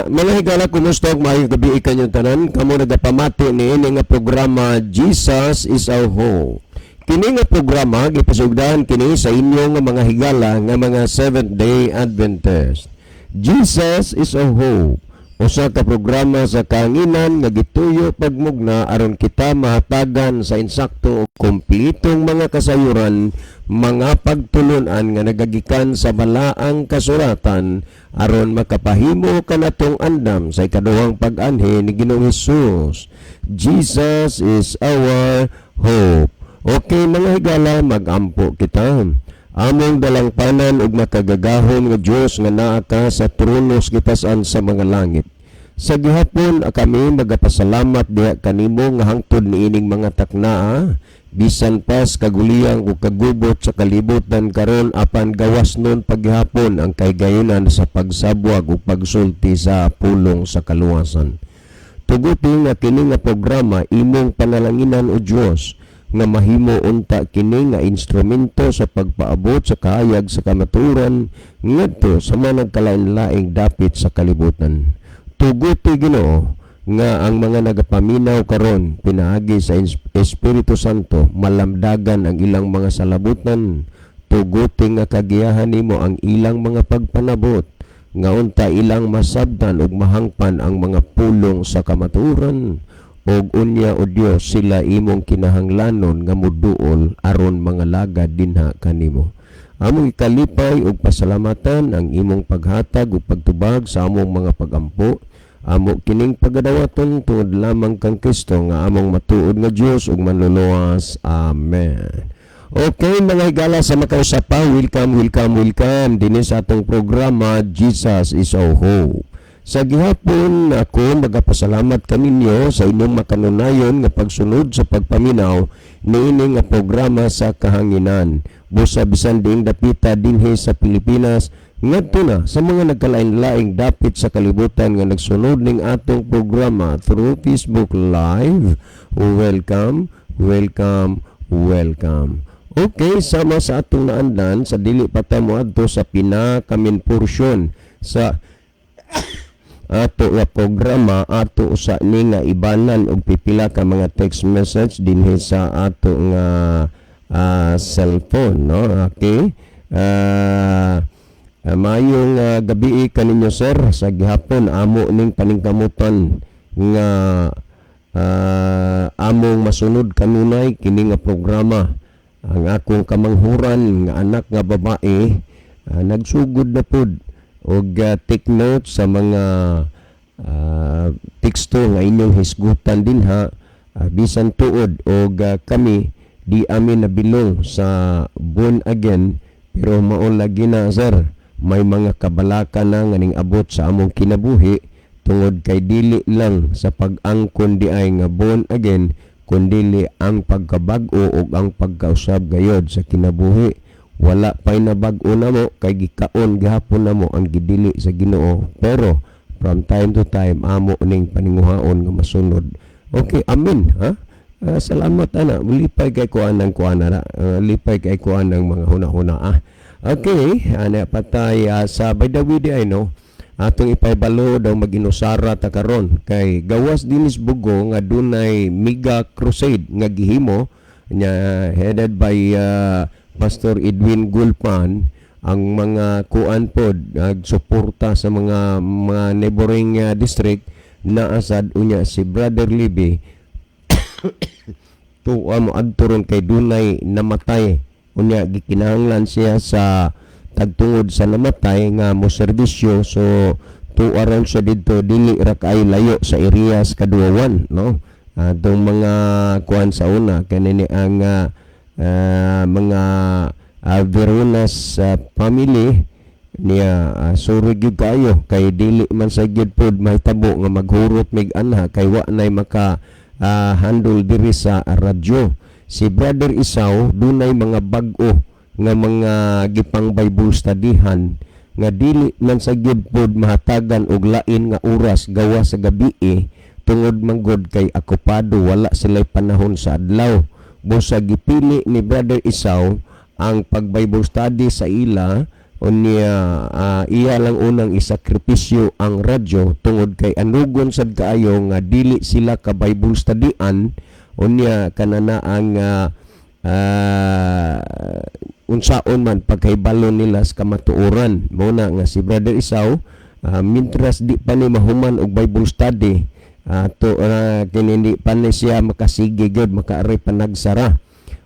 Mga higala, kumusta ug maayong gabi kanyong tanan? Kamo nagapamati niini nga programa, Jesus is Our Hope. Kini nga programa gipasugdan kini sa inyo nga mga higala nga mga Seventh Day Adventist. Jesus is Our Hope. Usa ka programa sa kahanginan nga gituyo pagmugna aron kita mahatagan sa insakto ug kompletong mga kasayuran, mga pagtulunan nga nagagikan sa Balaang Kasulatan aron makapahimo kanatong andam sa ikaduhang pag-anhi ni Ginoong Hesus. Jesus is our hope. Okay, mga higala, magampo kita. Among dalangpanan ug makagagahom nga Dios nga naa ka sa trono sa gitasan sa mga langit. Sa gihapon kami magapasalamat diha kanimo nga hangtod niining mga taknaa, bisan pas kaguliyang ug kagubot sa kalibutan karon, apan gawas nun paghihapon ang kahigayonan sa pagsabwag ug pagsulti sa pulong sa kaluwasan. Tuguti nga kini nga programa imong panalanginan, o Dios, nga mahimo unta kini nga instrumento sa pagpaabot sa kahayag sa kamatuoran ngadto sa mga nagkalain-laing dapit sa kalibutan. Tuguti, Ginoo, nga ang mga nagapaminaw karon, pinaagi sa Espiritu Santo, malamdagan ang ilang mga salabutan. Tuguti nga kagiyahan nimo ang ilang mga pagpanabot nga unta ilang masabtan ug mahangpan ang mga pulong sa kamatuoran, ug unya, o Dios, sila imong kinahanglanon nga muduol aron mga lagad dinha kanimo. Among ikalipay ug pasalamatan ang imong paghatag ug pagtubag sa among mga pagampo. Amo kining pagadawaton tungod lamang kang Kristo nga among matuod nga Dios ug Manluluwas. Amen. Okay, mga higala, sa makausap pa, welcome, welcome, welcome dinhi sa atong programa, Jesus is Our Hope. Sa gihapon ako magapasalamat kaninyo sa inyong makanunayon nga pagsunod sa pagpaminaw niini nga programa sa kahanginan. Busa bisan diing dapita dinhi sa Pilipinas ngadto na sa mga nagkalain-laing dapit sa kalibutan nga nagsunod ning atong programa through Facebook Live. Welcome, welcome, welcome. Okay, sama sa atong naandan, sa dili pa ta moadto sa pinaka-main portion sa ato nga programa, ato usa ni nga ibanan og pipila ka mga text message dinhi sa ato nga cellphone, no? Okay, maayong gabi kaninyo, sir. Sa gihapon amo ning paningkamutan nga among masunod kanunay kini nga programa. Ang akong kamanghuran nga anak nga babae nagsugod na pud og take note sa mga teksto nga inyong hisgutan dinha, bisan tuod og kami di amin nabilong sa born again, pero mao lagi na, sir, may mga kabalaka na nga ning abot sa among kinabuhi tungod kay dili lang sa pag-angkon di ay nga born again, kundili ang pagkabag-o ug ang pagkausab gayod sa kinabuhi. Wala pa'y nabag-o namo kay gikaon gihapon namo ang gidili sa Ginoo, pero from time to time amo ning paninguhaon nga masunod. Okay, amen ha. Salamat ana, lipay kay kuan ang kuan na, lipay kay kuan ang mga huna-huna ah. Okay, ana patay, sa by the way di ay, no, atong ipaybalo daw maginusara ta karon kay gawas dinis Bogo nga dunay mega crusade nga gihimo nya headed by Pastor Edwin Gulpan. Ang mga kuan pod nagsuporta sa mga neighboring district naasad. Unya si Brother Libby tuwa mo adto ron kay dunay namatay, unya gikinahanglan siya sa tagtungod sa namatay nga mo serbisyo, so tuwa ron siya didto, dili ra kay layo sa areas Kaduawan, no? Atong mga kuan sa una kanini ang mga Veronas family niya, sorry gyud kaayo kay dili man sa gyud pod mahitabo nga maghurot mig anha kay wa nay maka handle diri sa radyo. Si Brother Isaw dunay mga bag-o nga mga gipang Bible studyhan nga dili man sa gyud pod mahatagan og lain nga oras gawa sa gabi tungod manggod kay akupado, wala sila'y panahon sa adlaw. Busa gipili ni Brother Isaw ang pag Bible study sa ila. Unya iya lang unang isakripisyo ang radyo tungod kay anugon sad kaayo nga dili sila ka Bible studyan. Unya kanana ang unsaon man pagkahibalo nila sa kamatuoran. Mao na nga si Brother Isaw, mintras di pa ni mahuman og Bible study to, kini di pa ni siya makasige gyud, makaaray panagsara.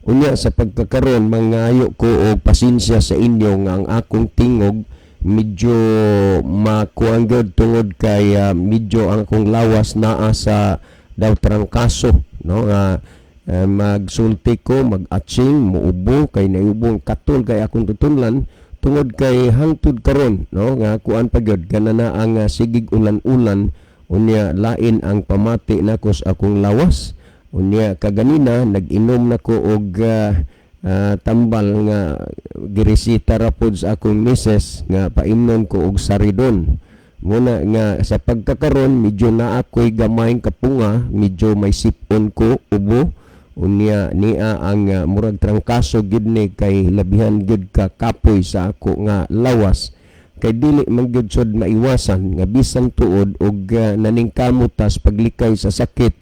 Unya sa pagkakaron, mangayo ko og pasensya sa inyo nga ang akong tingog medyo makuang gyud tungod kay medyo ang akong lawas naa sa daw trangkaso, no, nga magsulti ko, mag-atsing, muubo kay naiubong katol kay akong tutunlan tungod kay hangtod karon, no, nga kuan pa gyud kana ang sigig ulan-ulan. Unya lain ang pamati nako sa akong lawas. Unya kaganina nag-inom nako og tambal nga giresita ra pod sa akong misis nga paimnon ko og saridon. Muna nga sa pagkakaron medyo naa ko'y gamayng kapunga, medyo may sipon ko, ubo. Unya nia ang murag trangkaso gid ni kay labihan gid ka kapoy sa ako nga lawas kay dili man gyud sud maiwasan nga bisan tuod og naningkamot tas paglikay sa sakit,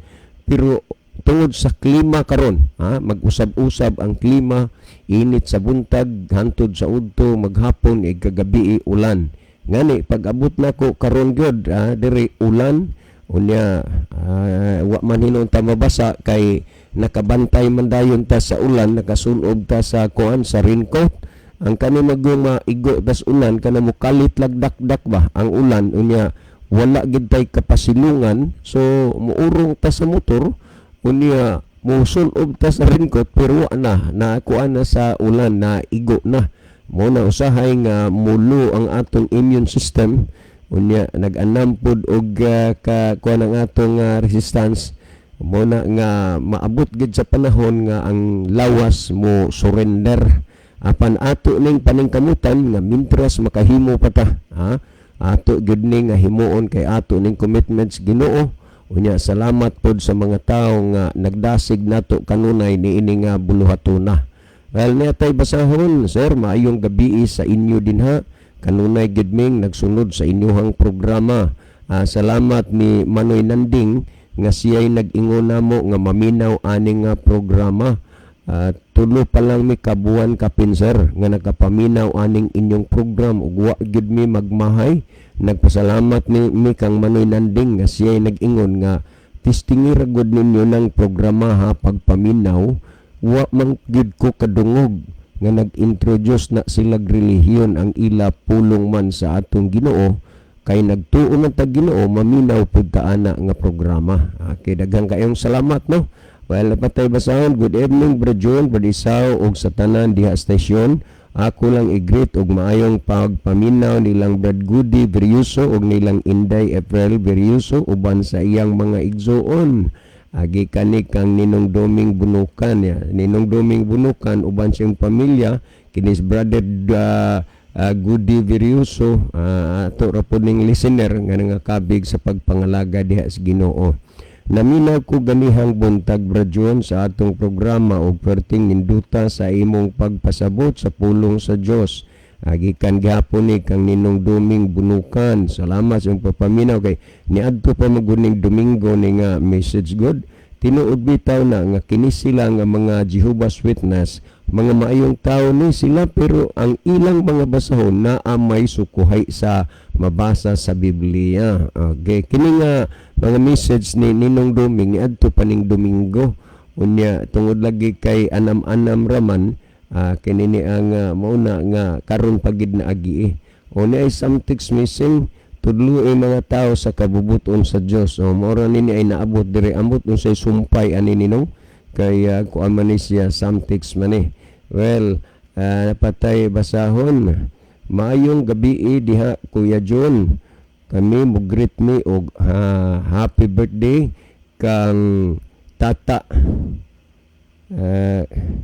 pero tungod sa klima karon, ha, mag-usab-usab ang klima, init sa buntag hantod sa udto, maghapon ig kagabi ulan. Ngani pag abot nako karon gyud, ha, diri ulan. Unya wa man hinuon ta mabasa kay nakabantay man dayon ta sa ulan, nakasulob ta sa kuan, sa raincoat. Ang kani magyung maigo tas ulan kana mokalit lagdakdak ba ang ulan. Unya wala gid tay kapasilungan, so muurong ta sa motor. Unya musulob ta sa raincoat pero wa na nakuan na sa ulan, na igo na. Mo na usahay nga mulo ang atong immune system. Unya nag-anam pod og ka kuan ang atong resistance. Mo na nga maabot gid sa panahon nga ang lawas mo surrender, apan ato ning paningkamutan nga mintras makahimo pa ta, ha, ato gid ni nga himuon kay ato ning commitments Ginoo. Unya salamat pod sa mga tawo nga nagdasig nato kanunay niini nga buluhatuna. Well, natay basahon, sir, maayong gabi sa inyo dinha. Kanunay gid ming nagsunod sa inyuhang programa. Salamat ni Manoy Nanding nga siya'y nag-ingon namo nga maminaw ani nga programa. 3 pa lang mi kabuan kapin, sir, nga nakapaminaw aning inyong program ug wa gyud mi magmahay. Nagpasalamat ni mi kang Manoy Nanding nga siya'y nag-ingon nga testingi ra gud ninyo ng programa ha pagpaminaw. Wa man gyud ko kadungog nga nag-introduce na sila relihiyon, ang ila pulong man sa atong Ginoo kay nagtuo man tag Ginoo, maminaw pud ta ana nga programa. Okay, daghang kayong salamat, no. Well, patay basahon. Good evening, Bro John, Bro Isaw ug sa tanan diha station. Ako lang i-greet og maayong pagpaminaw nilang Brad Goody Veriuso ug nilang Inday April Veriuso uban sa iyang mga igsuon. Agi kani kang Ninong Doming Bunukan ya. Ninong Doming Bunukan uban siyang pamilya kinis Brother Goody Veriuso, ato ra pod ning listener nga nangakabig sa pagpangalaga diha sa Ginoo. Naminaw ko ganihang buntag, Bro John, sa atong programa og perting ninduta sa imong pagpasabot sa pulong sa Dios. Gikan gihapon ni kang Ninong Duming Bunukan. Salamat sa imong pagpaminaw kay niadto pa mo guning Domingo ni nga message god. Tinuod bitaw na nga kini sila nga mga Jehovah's Witness, mga maayong tao ni sila, pero ang ilang mga basahon naa may sukuhay sa mabasa sa Biblia. Okay, kini nga mga message ni Ninong Duming niadto pa ning Domingo. Unya tungod lagi kay anam-anam raman, kini ni ang mauna nga karon pagid na agi eh. O ni ay something's missing, tudloy mga tao sa kabubuton sa Dios. O mao ra nini ay naabot diri, ambot unsay sumpay ani ninong kay kuan man ni siya, something's man eh. Well, napatay basahon. Maayong gabi diha, Kuya John. Kami mo greet mi og happy birthday kang Tata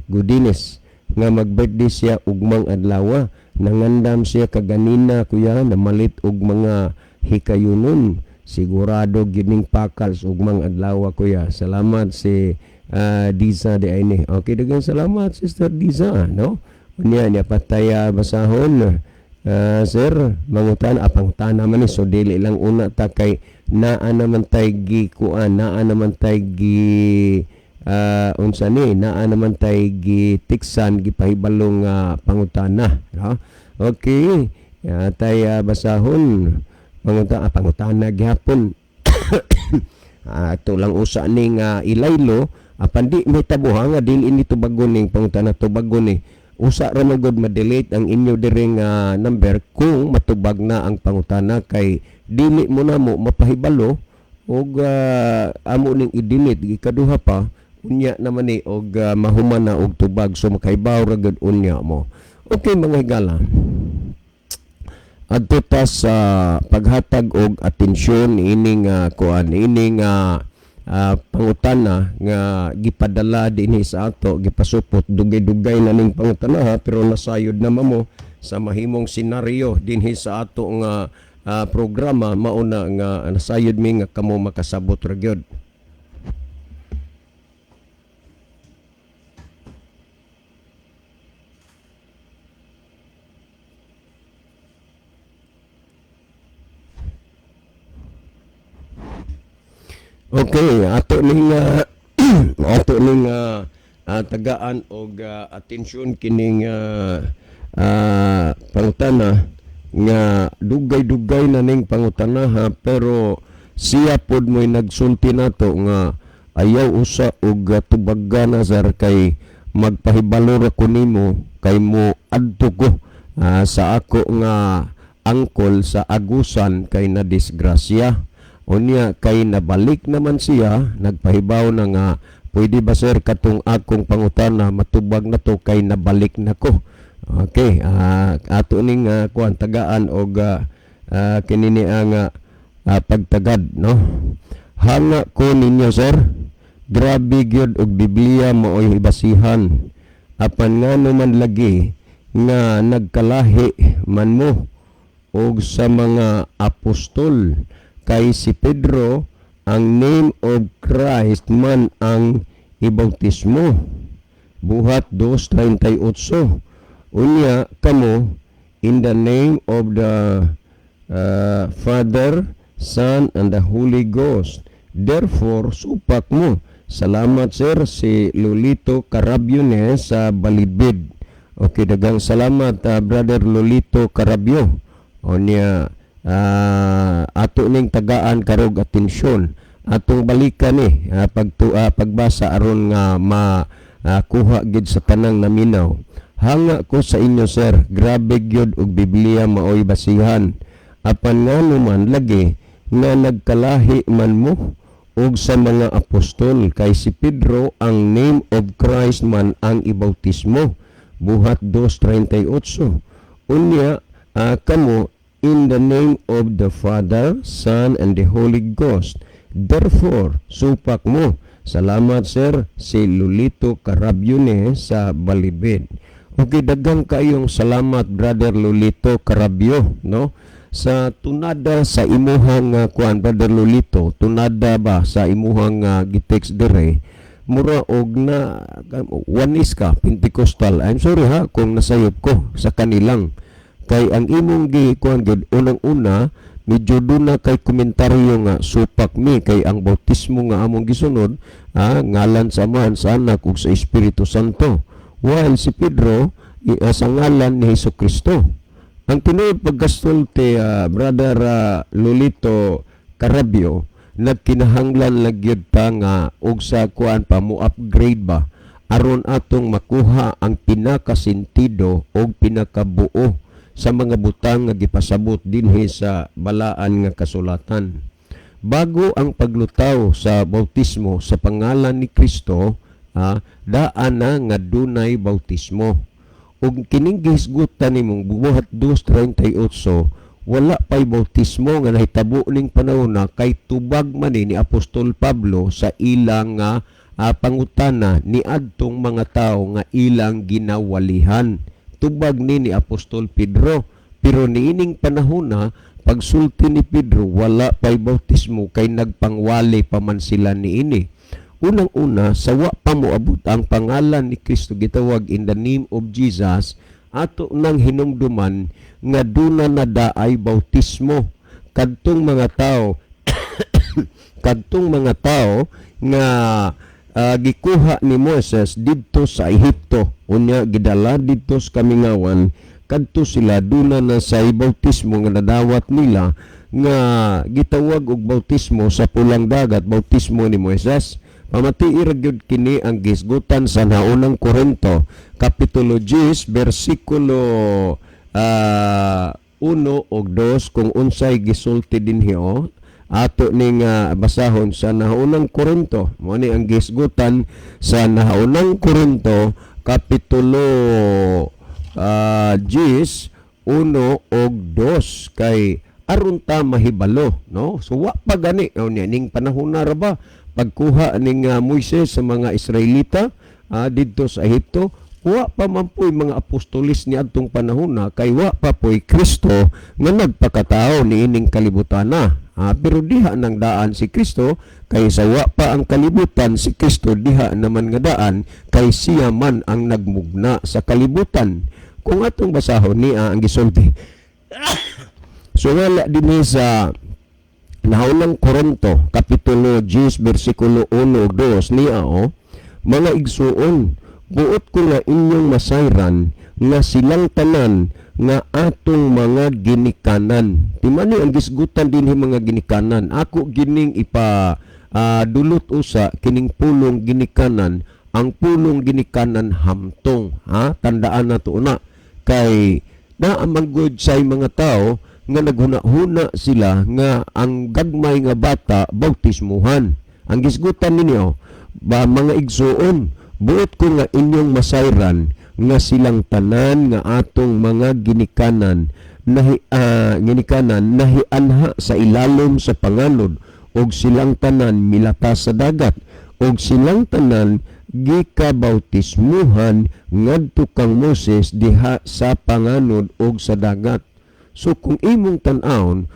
Godines nga mag-birthday siya ugmang adlaw. Nangandam siya kaganina, kuya, namalit og mga hikayunon. Sigurado gining pakals ugmang adlaw, kuya. Salamat si Diza di ay ni. Okay, daghang salamat, Sister Diza, no. Unya niya patay basahon. Sir, mangutan pangutana man ni, so dili lang una ta kay naa naman tay gi kuan, naa naman tay gi unsa ni, naa naman tay gi tiksan, gipahibalong pangutana, no? Okay, tay basahon pangutana gihapon. Ito lang usa ning ilaylo, apan di may tabuha nga dili ini tubagon ning pangutana, tubagon ni. Usa ra man gud ma-delete ang inyo diring number kung matubag na ang pangutana kay dili mo na mo mapahibalo og amo ning i-delete. Ikaduha pa, unya naman ni og mahuman na og tubag, so makahibaw ra gud unya mo. Okay, mga higala, adto ta sa paghatag og atensyon ining kuan, ining pangutana nga gipadala dinhi sa ato, gipasupot. Dugay-dugay na ning pangutana ha, pero nasayod na mo sa mahimong senaryo dinhi sa ato nga programa, mauna nga nasayod mi nga kamo makasabot ra gyud. Okay, ato ning tagaan og atensyon kining pangutana nga dugay-dugay na ning pangutana ha, pero siya pod mo'y nagsulti nato nga ayaw usa og tubaga na, sir, kay magpahibalo ra ko nimo kay mo adto ko sa ako nga angkol sa Agusan kay na disgrasya. Unya kay nabalik naman siya, nagpahibaw na nga pwede ba, sir, katong akong pangutana matubag na to kay nabalik na ko. Okay, ato ning kuan, tagaan og kini ni ang pagtagad, no. Hanga ko ninyo, sir. Grabe gyud og Biblia maoy basihan. Apan ngano man lagi nga nagkalahi man mo og sa mga apostol kay si Pedro ang name of Christ man ang ibautismo, Buhat 2:38. Unya kamo in the name of the Father, Son and the Holy Ghost. Therefore supak mo. Salamat, sir. Si Lolito Carabio sa Balibid. Okay, dagang salamat, Brother Lolito Carabio. Unya ato ning tagaan karog atensyon, atong balikan ni pagbasa aron nga ma kuha gid sa tanang naminaw. Hanga ko sa inyo, sir. Grabe gyud og Biblia maoy basihan. Apan ngano man lagi nga nagkalahi man mo og sa mga apostol kay si Pedro ang name of Christ man ang ibautismo, Buhat 2:38. Unya kamo in the name of the Father, Son, and the Holy Ghost. Therefore, supak mo. Salamat, sir. Si Lolito Carabione sa Balibid. Okay, dagang kayong salamat, Brother Lolito Carabio, no? Sa tunada sa imuhang kuan, Brother Lolito, tunada ba sa imuhang gitext dire, mura og na Oneness ka, Pentecostal. I'm sorry ha kung nasayop ko sa kanilang, kay ang imong gi kuan gid, unang-una medyo duna kay komentaryo nga supak mi kay ang bautismo nga among gisunod ngalan sa Amahan, sa Anak ug sa Espiritu Santo, while si Pedro sa ngalan ni Hesus Kristo. Ang tinuod pagkasulti, Brother Lolito Carabio, nagkinahanglan lang gyud ta nga og sa kuan pa mo upgrade ba aron atong makuha ang pinakasintido og pinakabuo sa mga butang nga gipasabot dinhi sa balaan nga kasulatan. Bago ang paglutaw sa bautismo sa pangalan ni Kristo, daan na nga dunay bautismo. Ug kining gihisgutan nimong Buhat 2:38, wala pa'y bautismo nga nahitabo ning panahon na kay tubag man ni Apostol Pablo sa ilang nga pangutana ni adtong mga tawo nga ilang ginawalihan. Tubag ni Apostol Pedro, pero niining panahon na pagsulti ni Pedro wala pa'y bautismo kay nagpangwali pa man sila niini. Unang-una, sa wa pa moabot ang pangalan ni Kristo, gitawag in the name of Jesus, Ato nang hinumduman nga duna na daay bautismo kadtong mga tao nga gikuha ni Moises didto sa Ehipto, unya gidala didto sa kamingawan. Kadto sila, duna na sa bautismo nga nadawat nila nga gitawag og bautismo sa Pulang Dagat, bautismo ni Moises. Pamatii ra gyud kini ang gisgutan sa Naunang Korinto kapitulo 10 bersikulo 1 ug 2 kung unsay gisulti dinhi oh. Ato ning basahon sa Naunang Korinto. Mo ni ang gisgutan sa Naunang Korinto kapitulo 10 1 ug 2 kay aron ta mahibalo, no? So wa pa gani oh, niya ning panahon na ra ba pagkuha ning Moises sa mga Israelita didto sa Ehipto, wa pa man po'y mga apostolis ni adtong panahon na kay wa pa po'y Kristo nga nagpakatao niining kalibutan na. Pero diha nang daan si Kristo kay sa wa pa ang kalibutan, si Kristo diha naman nga daan kay siya man ang nagmugna sa kalibutan. Kung atong basahon niya ang gisulti. So wala dinhi sa Naunang Korinto, Kapitulo 10, versikulo 1 ug 2 niya oh, "Mga igsuon, buot ko nga inyong masayran nga silang tanan nga atong mga ginikanan." Timani ang gisgutan dinhi, mga ginikanan. Ako gining ipa dulot usa kining pulong ginikanan. Ang pulong ginikanan hamtong, ha, tandaan na to na kay naa man gud say mga tao nga naghuna-huna sila nga ang gagmay nga bata bautismuhan. Ang gisgutan ninyo ba, "Mga igsuon, buot ko nga inyong masayran nga silang tanan nga atong mga ginikanan nahi ginikanan nahianha sa ilalom sa panganod og silang tanan milatas sa dagat og silang tanan gikabautismuhan ngadto kang Moses diha sa panganod og sa dagat." So kung imong tan-awon,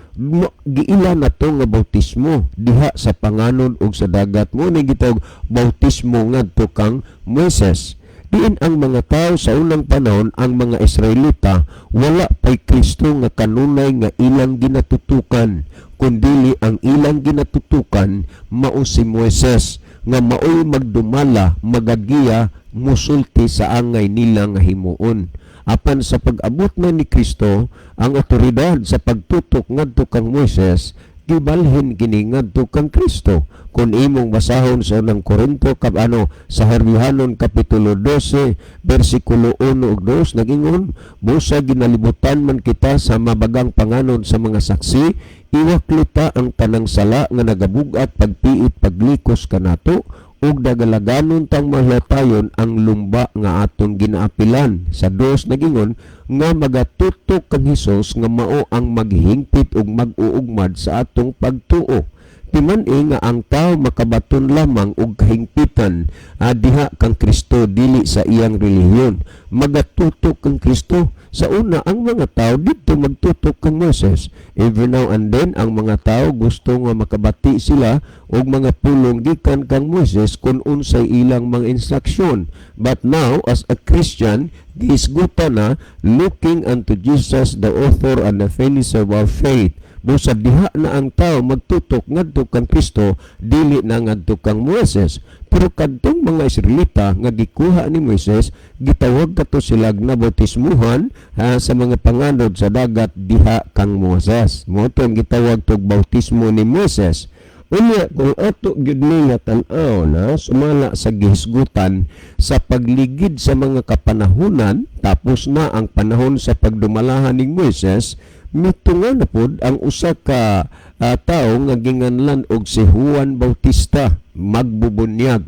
giila na to nga bautismo diha sa panganod og sa dagat, mo ni gitawag bautismo ngadto kang Moises. Diin ang mga tao sa unang panahon, ang mga Israelita, wala pay Kristo nga kanunay nga ilang ginatutukan, kundili ang ilang ginatutukan mao si Moises nga maoy magdumala, magagiya, musulti sa angay nila nga himuon. Apan sa pag-abot na ni Kristo, ang otoridad sa pagtutok ngadto kang Moises gibalhin kini ngadto kang Kristo. Kung imong basahon sa Unang Korinto kap ano sa Herbyohanon kapitulo 12 bersikulo 1 ug 2, nagingon, "Busa ginalibutan man kita sa mabagang panganod sa mga saksi, iwaklita ang tanang sala nga nagabugat pagpiit paglikos kanato ug dagalaganon tang mahlatayon ang lumba nga aton ginaapilan." Sa dos nagingon nga magatutok kang Hesus nga mao ang maghingpit ug mag-uugmad sa atong pagtuo. Timan-i nga ang tao makabaton lamang og kahingpitan diha kang Kristo, dili sa iyang relihiyon. Magatutok kang Kristo. Sa una, ang mga tao didto magtutok kang Moses. Every now and then, ang mga tao gusto nga makabati sila og mga pulong gikan kang Moses kung unsay ilang mga instruksyon. But now, as a Christian, gihisgutan na looking unto Jesus, the author and the finisher of our faith. Busa diha na ang tao magtutok ngadto kang Kristo, dili na ngadto kang Moises. Pero kadtong mga Israelita nga gikuha ni Moises, gitawag kato sila na bautismuhan sa mga panganod sa dagat diha kang Moises. Mo to ang gitawag tog bautismo ni Moises. Unya kung ato gyud ni nga tan-aw na sumala sa gihisgutan sa pagligid sa mga kapanahunan, tapos na ang panahon sa pagdumalahan ni Moises, mitunga na pod ang usa ka tawo nga ginganlan og si Juan Bautista, magbubunyag.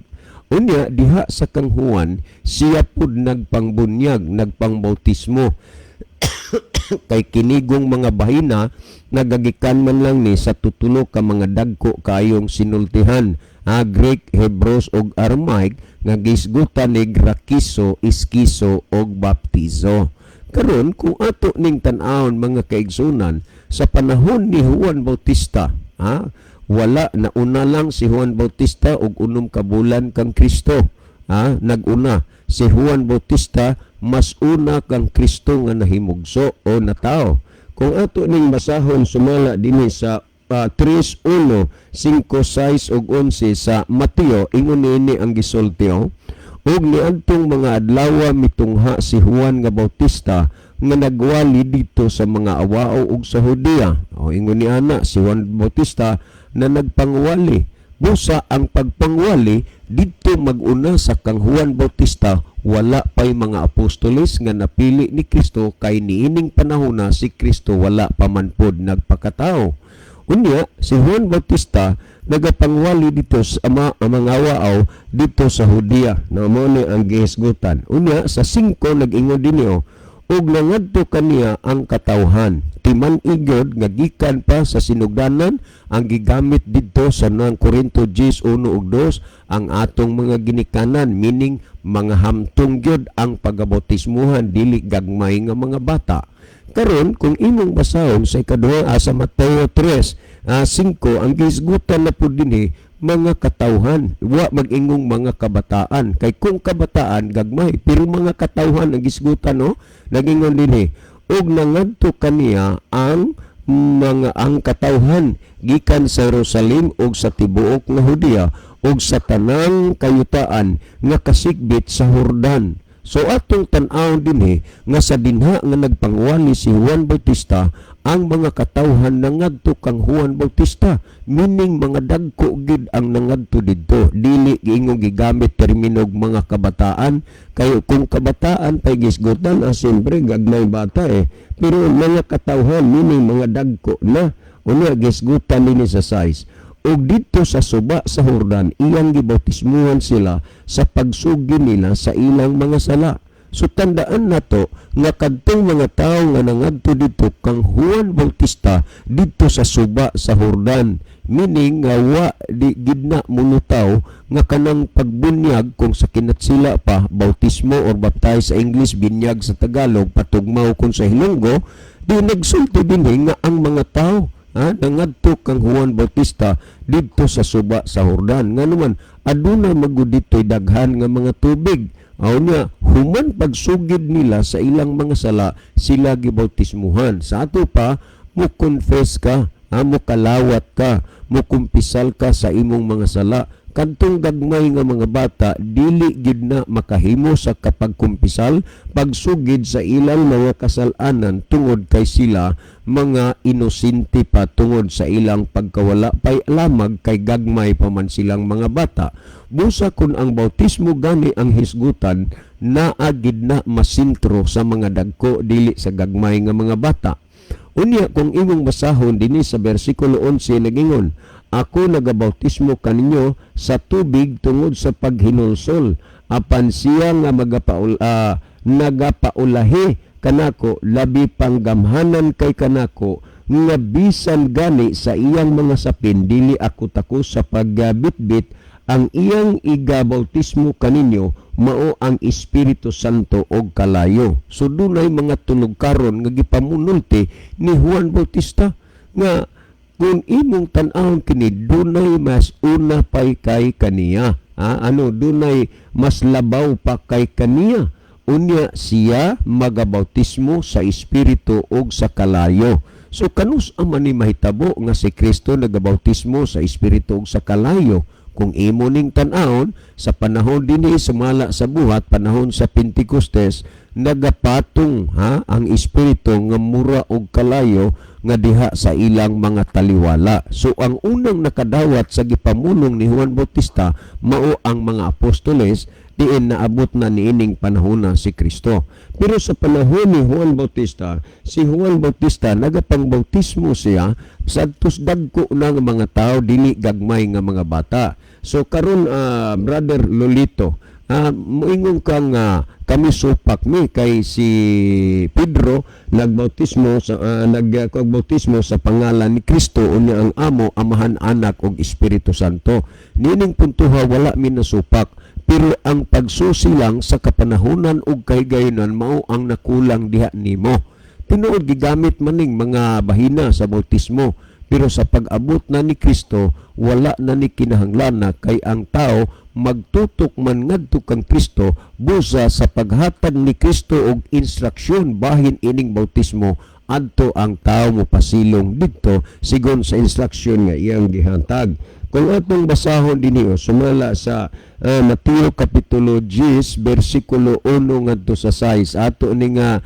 Unya diha sa kang Juan, siya pud nagpangbunyag, nagpangbautismo kay kinigong mga bahina nagagikan man lang ni sa tutulo ka mga dagko kayong sinultihan, Greek, Hebrews ug Aramaic nga gisgutan ni grakiso, iskiso ug baptizo. Karon kung ato ning tan-awon, mga kaigsunan, sa panahon ni Juan Bautista, ha, wala nauna lang si Juan Bautista og 6 ka bulan kang Kristo. Ha, naguna si Juan Bautista. Mas una kang Kristo nga nahimugso o natao. Kung ato ning basahon sumala dinhi sa 3:1, 5, 6 ug 11 sa Mateo, ingon niini ang gisulti, oh. "Ug niadtong mga adlawa mitungha si Juan nga Bautista nga nagwali dito sa mga awao ug sa Judea." O, ingon ni ana si Juan Bautista na nagpangwali. Busa ang pagpangwali didto mag-una sa kang Juan Bautista, wala pa'y mga apostoles nga napili ni Kristo, kay niining panahona si Kristo wala pa man pod nagpakatao. Unya si Juan Bautista nagapangwali dito sa mga awaaw dito sa Judea na mo ni ang gihisgutan. Unya sa 5 nag-ingon dinhi, oh, "Ug nangadto kaniya ang katawhan." Timan-i gyud nga gikan pa sa sinugdanan ang gigamit didto sa nang Korinto 10:1 ug 2, ang atong mga ginikanan, meaning mga hamtong gyud ang pagabautismuhan, dili gagmay nga mga bata. Karon kung imong basahon sa ikaduha, sa Mateo 3, 5, ang gihisgutan na pud dinhi mga katawhan, wa mag-ingong mga kabataan, kay kung kabataan gagmay, pero mga katawhan ang gisgutan, no. Nagingon dinhi, "Ug nangadto kaniya ang katawhan gikan sa Jerusalem ug sa tibuok nga Judea ug sa tanang kayutaan nga kasikbit sa Jordan." So atong tan-awon dinhi nga sa dinha nga nagpangwali si Juan Bautista, ang mga katawhan nangadto kang Juan Bautista, meaning mga dagko gid ang nangadto didto. Dili giingong gigamit terminog mga kabataan, kay kung kabataan pay gisgutan, siyempre gagmay bata eh. Pero mga katawhan, meaning mga dagko na. Unya gisgutan dinhi sa 6, "Ug didto sa suba sa Jordan iyang gibautismuhan sila sa pagsugi nila sa ilang mga sala." So tandaan nato nga kadtong mga tawo nga nangadto didto kang Juan Bautista didto sa suba sa Jordan, meaning nga wa di gid na mulutaw nga kanang pagbunyag kung sa kinatsila pa, bautismo or baptize sa English, binyag sa Tagalog, patugmaw kung sa Hilonggo. Di nagsulti dinhi nga ang mga tao nangadto kang Juan Bautista didto sa suba sa Jordan. Nga naman aduna magud dito'y daghan nga mga tubig. Aw niya, human pagsugid nila sa ilang mga sala, sila gibautismuhan. Sa ato pa, mo confess ka, mo kalawat ka, mo kumpisal ka sa imong mga sala. Kadtong gagmay nga mga bata dili gid na makahimo sa kapagkumpisal, pagsugid sa ilang mga kasalanan, tungod kay sila mga inosente pa tungod sa ilang pagkawala pay lamag, kay gagmay pa man silang mga bata. Busa kun ang bautismo gani ang hisgutan, naa gid na masintro sa mga dagko, dili sa gagmay nga mga bata. Unya kung imong basahon dinhi sa bersikulo 11, nagingon, "Ako nagabautismo kaninyo sa tubig tungod sa paghinulsol, apan siya nga nagapaulahi kanako labi pang gamhanan kay kanako, nga bisan gani sa iyang mga sapin dili ako takos sa paggabitbit. Ang iyang igabautismo kaninyo mao ang Espiritu Santo og kalayo." So dunay mga tulog karon nga gipamunulti ni Juan Bautista nga kung imong tan-awon kini, dunay mas una pay kay kaniya. Ano, dunay mas labaw pa kay kaniya. Unya siya magabautismo sa Espiritu ug sa kalayo. So kanus man ni mahitabo nga si Kristo nagabautismo sa Espiritu ug sa kalayo? Kung imo ning tan-awon sa panahon dinhi sumala sa Buhat, panahon sa Pentecostes, nagapatong ha ang Espiritu nga mura og kalayo nga diha sa ilang mga taliwala. So ang unang nakadawat sa gipamulong ni Juan Bautista mao ang mga apostoles, diin naabot na niining panahona si Kristo. Pero sa panahon ni Juan Bautista, si Juan Bautista nagapangbautismo siya sa dagko na nga mga tao, dili gagmay nga mga bata. So karon, Brother Lolito, moingon kang kami supak mi kay si Pedro nagbautismo sa pangalan ni Kristo, unya ang amo Amahan, Anak ug Espiritu Santo. Nining puntuha wala mi nasupak, pero ang pagsusi lang sa kapanahonan ug kahigayonan mao ang nakulang diha nimo. Tinuod gigamit maning mga bahina sa bautismo, pero sa pag-abot na ni Kristo wala na ni kinahanglan na, kay ang tao magtutok man ngadto kang Kristo. Busa sa paghatag ni Kristo og instruksyon bahin ining bautismo, adto ang tao mo pasilong didto sigon sa instruksyon nga iyang gihatag. Kung atong basahon dinhi o sumala sa Mateo kapitulo 10 bersikulo 1 ngadto sa 6, ato ni nga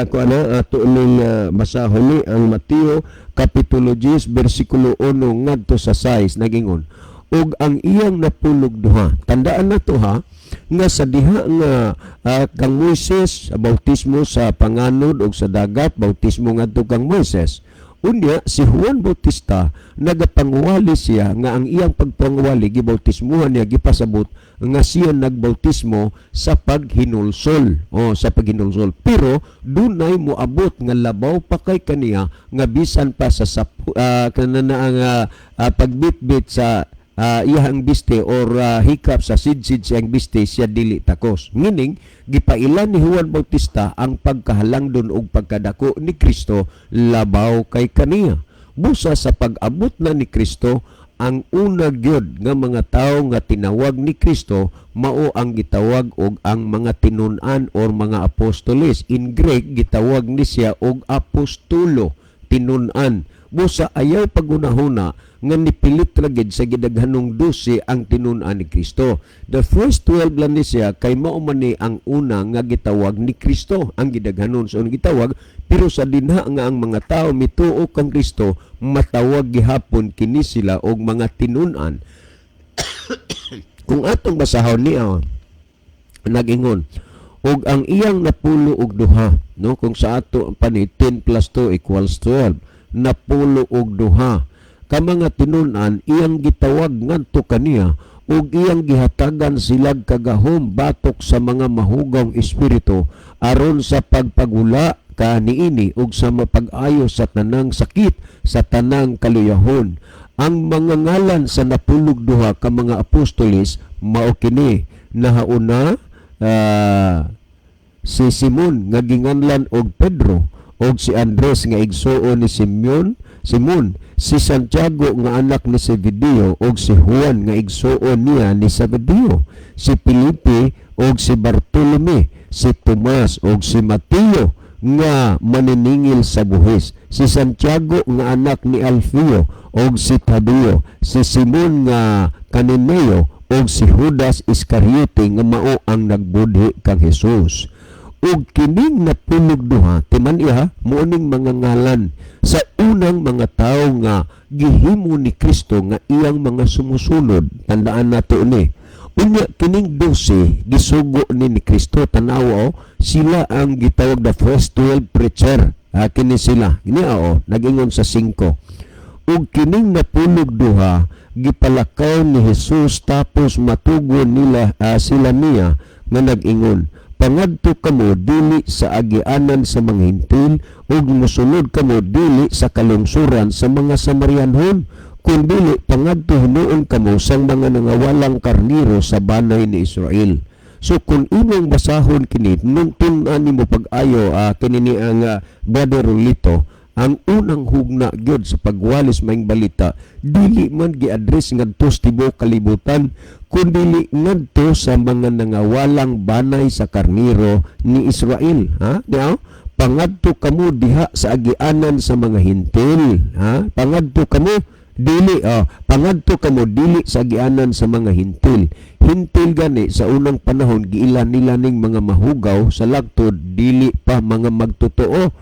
kung ano ato ning basahon ni ang Mateo kapitulo 10 bersikulo 1 ngadto sa 6, nagingon, "Ug ang iyang napulog duha." Tandaan na to ha, nga sa diha nga kang Moises, bautismo sa panganod og sa dagat, bautismo ngadto kang Moises. Unya si Juan Bautista nagapanguwali siya nga ang iyang pagpanguwali, gibautismuhan niya, gipasabot nga siya nagbautismo sa paghinulsol o sa paghinulsol, pero dunay moabot nga labaw pa kay kaniya nga bisan pa sa kanana ang pagbitbit sa iyang biste or hikap sa sidsid siyang biste, siya dili takos. Meaning, gipailan ni Juan Bautista ang pagkahalangdon og pagkadako ni Kristo labaw kay kaniya. Busa sa pag-abot na ni Kristo, ang una gyud nga mga tawo nga tinawag ni Kristo mao ang gitawag og ang mga tinun-an or mga apostoles. In Greek, gitawag ni siya og apostolo, tinun-an. Busa ayaw pagunahuna nga nipilit ra gid sa gidaghanong 12 ang tinun-an ni Kristo. The first 12 lang ni siya kay mao man ni ang una nga gitawag ni Kristo, ang gidaghanon sa unang gitawag, pero sa dinha nga ang mga tao mituo kang Kristo, matawag gihapon kini sila og mga tinun-an. Kung atong basahon niya, nagingon, "Ug ang iyang napulo og duha," no? Kung sa ato pa ni, 10 plus 2 equals 12. Napulo og duha ka mga tinun-an iyang gitawag ngadto kaniya ug iyang gihatagan silag kagahom batok sa mga mahugawng espiritu aron sa pagpagula kaniini ug sa mapag-ayo sa tanang sakit, sa tanang kaluyahon. Ang mga ngalan sa napulog duha ka mga apostoles mao kini: nahauna si Simon nga ginganlan og Pedro, og si Andres nga igsuon ni Simon, si Santiago nga anak ni Zebedeo, og si Juan nga igsuon niya ni Zebedeo, si Felipe og si Bartolome, si Tomas og si Mateo nga maniningil sa buhis, si Santiago nga anak ni Alfeo og si Tadeo, si Simon nga Kananeo, og si Judas Iscariote nga mao ang nagbudhi kang Jesus. Ug kining napulog duha, timan iha, muning mga ngalan sa unang mga tawo nga gihimo ni Kristo nga iyang mga sumusunod. Tandaan nato ni. Unya kining 12 gisugo ni Kristo. Tanawa oh, sila ang gitawag the first 12 preacher. Ah, kini sila. Kini oo, nagingon sa 5. "Ug kining napulog duha gipalakaw ni Jesus tapos matugon nila sila niya nga nag-ingon, 'Pangadto kamo dili sa agianan sa mga Hintil ug mosulod kamo dili sa kalungsuran sa mga Samarianhon, kun dili pangadto hinuon kamo sang mga nangawalang karniro sa banay ni Israel.'" So kung imong basahon kini nung tun-an nimo pag-ayo, kini ni ang Brother Rolito, ang unang hugna gyud sa pagwalis maayong balita dili man gi-address ngadto sa tibuok kalibutan, kundi ngadto sa mga nangawalang banay sa karniro ni Israel, ha? Niya, "Pangadto kamo diha sa agianan sa mga Hintil," ha? Pangadto kamo dili, oh, pangadto kamo dili sa agianan sa mga Hintil. Hintil gani sa unang panahon giila nila ning mga mahugaw sa lagtod, dili pa mga magtotoo.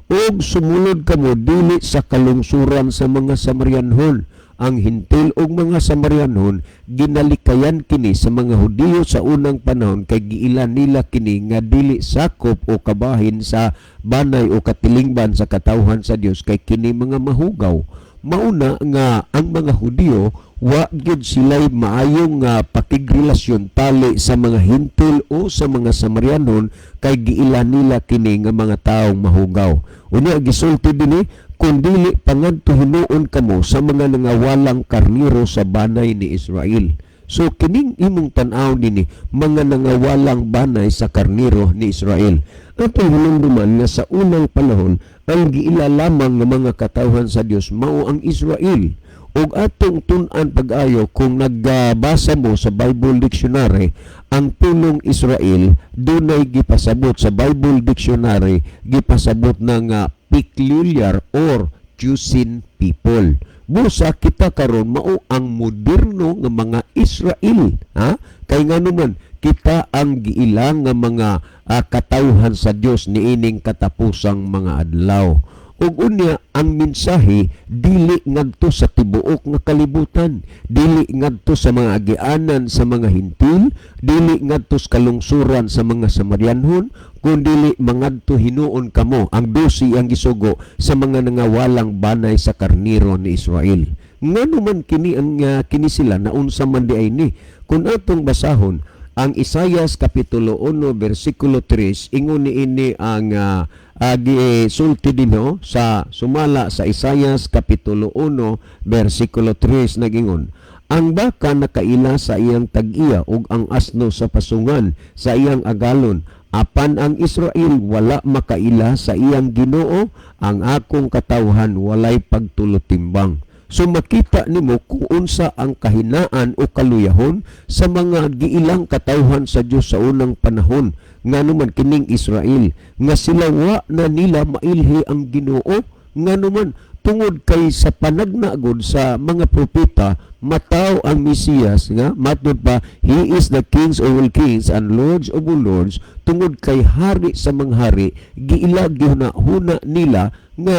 "Ug sumulod kamo dili sa kalungsuran sa mga Samarianhon." Ang Hintil ug mga Samarianhon ginalikayan kini sa mga Hudiyo sa unang panahon kay giila nila kini nga dili sakop o kabahin sa banay o katilingban sa katawhan sa Dios kay kini mga mahugaw. Mauna nga ang mga Hudiyo wa gyud sila'y maayong nga pakigrelasyon tali sa mga Hintil o sa mga Samarianon kay giila nila kini nga mga taong mahugaw. Unya gisulti dinhi, "Kun dili pangadto hinuon kamo sa mga nangawalang karniro sa banay ni Israel." So kining imong tan-aw dinhi, mga nangawalang banay sa karniro ni Israel. Atong hinumduman nga sa unang panahon ang giila lamang nga mga katawhan sa Dios mao ang Israel. Ug atong tun-an pag-ayo, kung nagbasa mo sa Bible Dictionary, ang pulong Israel dunay gipasabot sa Bible Dictionary, gipasabot na nga peculiar or chosen people. Busa kita karon mao ang moderno nga mga Israel, ha? Kay ngano man kita ang giilang nga mga katawhan sa Dios niining katapusang mga adlaw. Ug unya ang mensahe dili ngadto sa tibuok nga kalibutan, dili ngadto sa mga agianan sa mga Hintil, dili ngadto sa kalungsuran sa mga Samarianhon, kun dili mangadto hinuon kamo, ang 12 ang gisugo, sa mga nangawalang banay sa karniro ni Israel. Ngano man kini ang kini sila, naunsa man di ay ni? Kung atong basahon ang Isayas kapitulo 1 bersikulo 3, ingon niini ang gisulti dinho sa sumala sa Isayas kapitulo 1 bersikulo 3, nagingon, "Ang baka nakaila sa iyang tag-iya ug ang asno sa pasungan sa iyang agalon, apan ang Israel wala makaila sa iyang Ginoo, ang akong katawhan walay pagtulutimbang." So makita nimo kung unsa ang kahinaan o kaluyahon sa mga giilang katawhan sa Dios sa unang panahon. Ngano man kining Israel nga sila wa na nila mailhi ang Ginoo? Ngano man? Tungod kay sa panagnagod sa mga propeta, mataw ang Mesiyas nga matud pa, he is the kings of all kings and lords of all lords. Tungod kay hari sa mga hari, giila gihuna-huna nila nga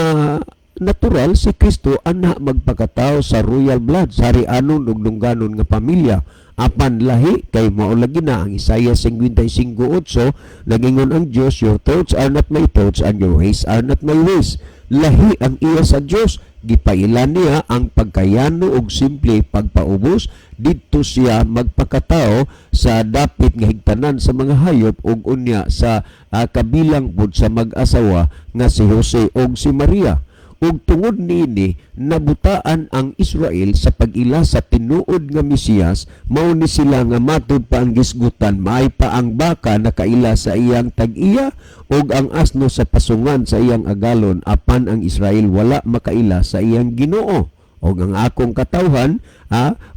natural si Kristo ana magpakatao sa royal blood, sa harianon ug dungganon nga pamilya. Apan lahi, kay mao lagi na ang Isaiah 55:8, nagingon ang Dios, "Your thoughts are not my thoughts and your ways are not my ways." Lahi ang iya sa Dios. Gipaila niya ang pagkayano og simple pagpaubos. Didto siya magpakatao sa dapit nga higtanan sa mga hayop ug unya sa kabilang pud sa mag-asawa nga si Jose ug si Maria. Ug tungod niini nabutaan ang Israel sa pag-ila sa tinuod nga Mesiyas. Mao ni sila nga matud pa ang gisgutan, maay pa ang baka nakaila sa iyang tag-iya ug ang asno sa pasungan sa iyang agalon, apan ang Israel wala makaila sa iyang Ginoo ug ang akong katawhan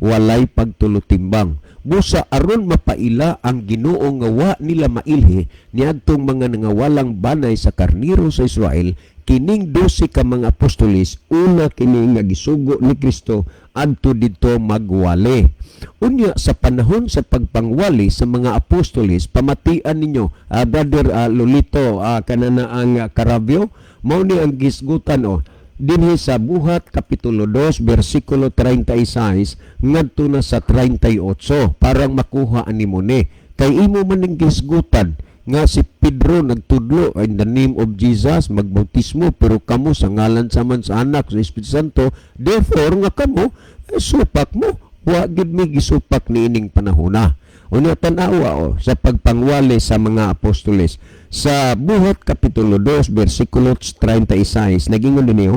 walay pagtulutimbang. Busa aron mapaila ang Ginoo nga wa nila mailhi niadtong mga nangawalang banay sa karniro sa Israel, kining 12 ka mga apostoles una kini nga gisugo ni Kristo adto didto magwali. Unya sa panahon sa pagpangwali sa mga apostoles, pamatian ninyo, Brother Lolito, kanana ang Caravio, mao ni ang gisgutan o dinhi sa Buhat kapitulo 2 bersikulo 36 ngadto na sa 38, parang makuha ani mo ni. Kay imo man ning gisgutan nga si Pedro nagtudlo in the name of Jesus, magbautismo, pero kamo sa ngalan sa man sa Anak, sa Espiritu Santo, therefore nga kamo supak mo. Wa gid mi gisupak niining panahona. Unya tan-awa o sa pagpangwali sa mga apostoles sa Buhat kapitulo 2 bersikulo 36, nagingon dinhi,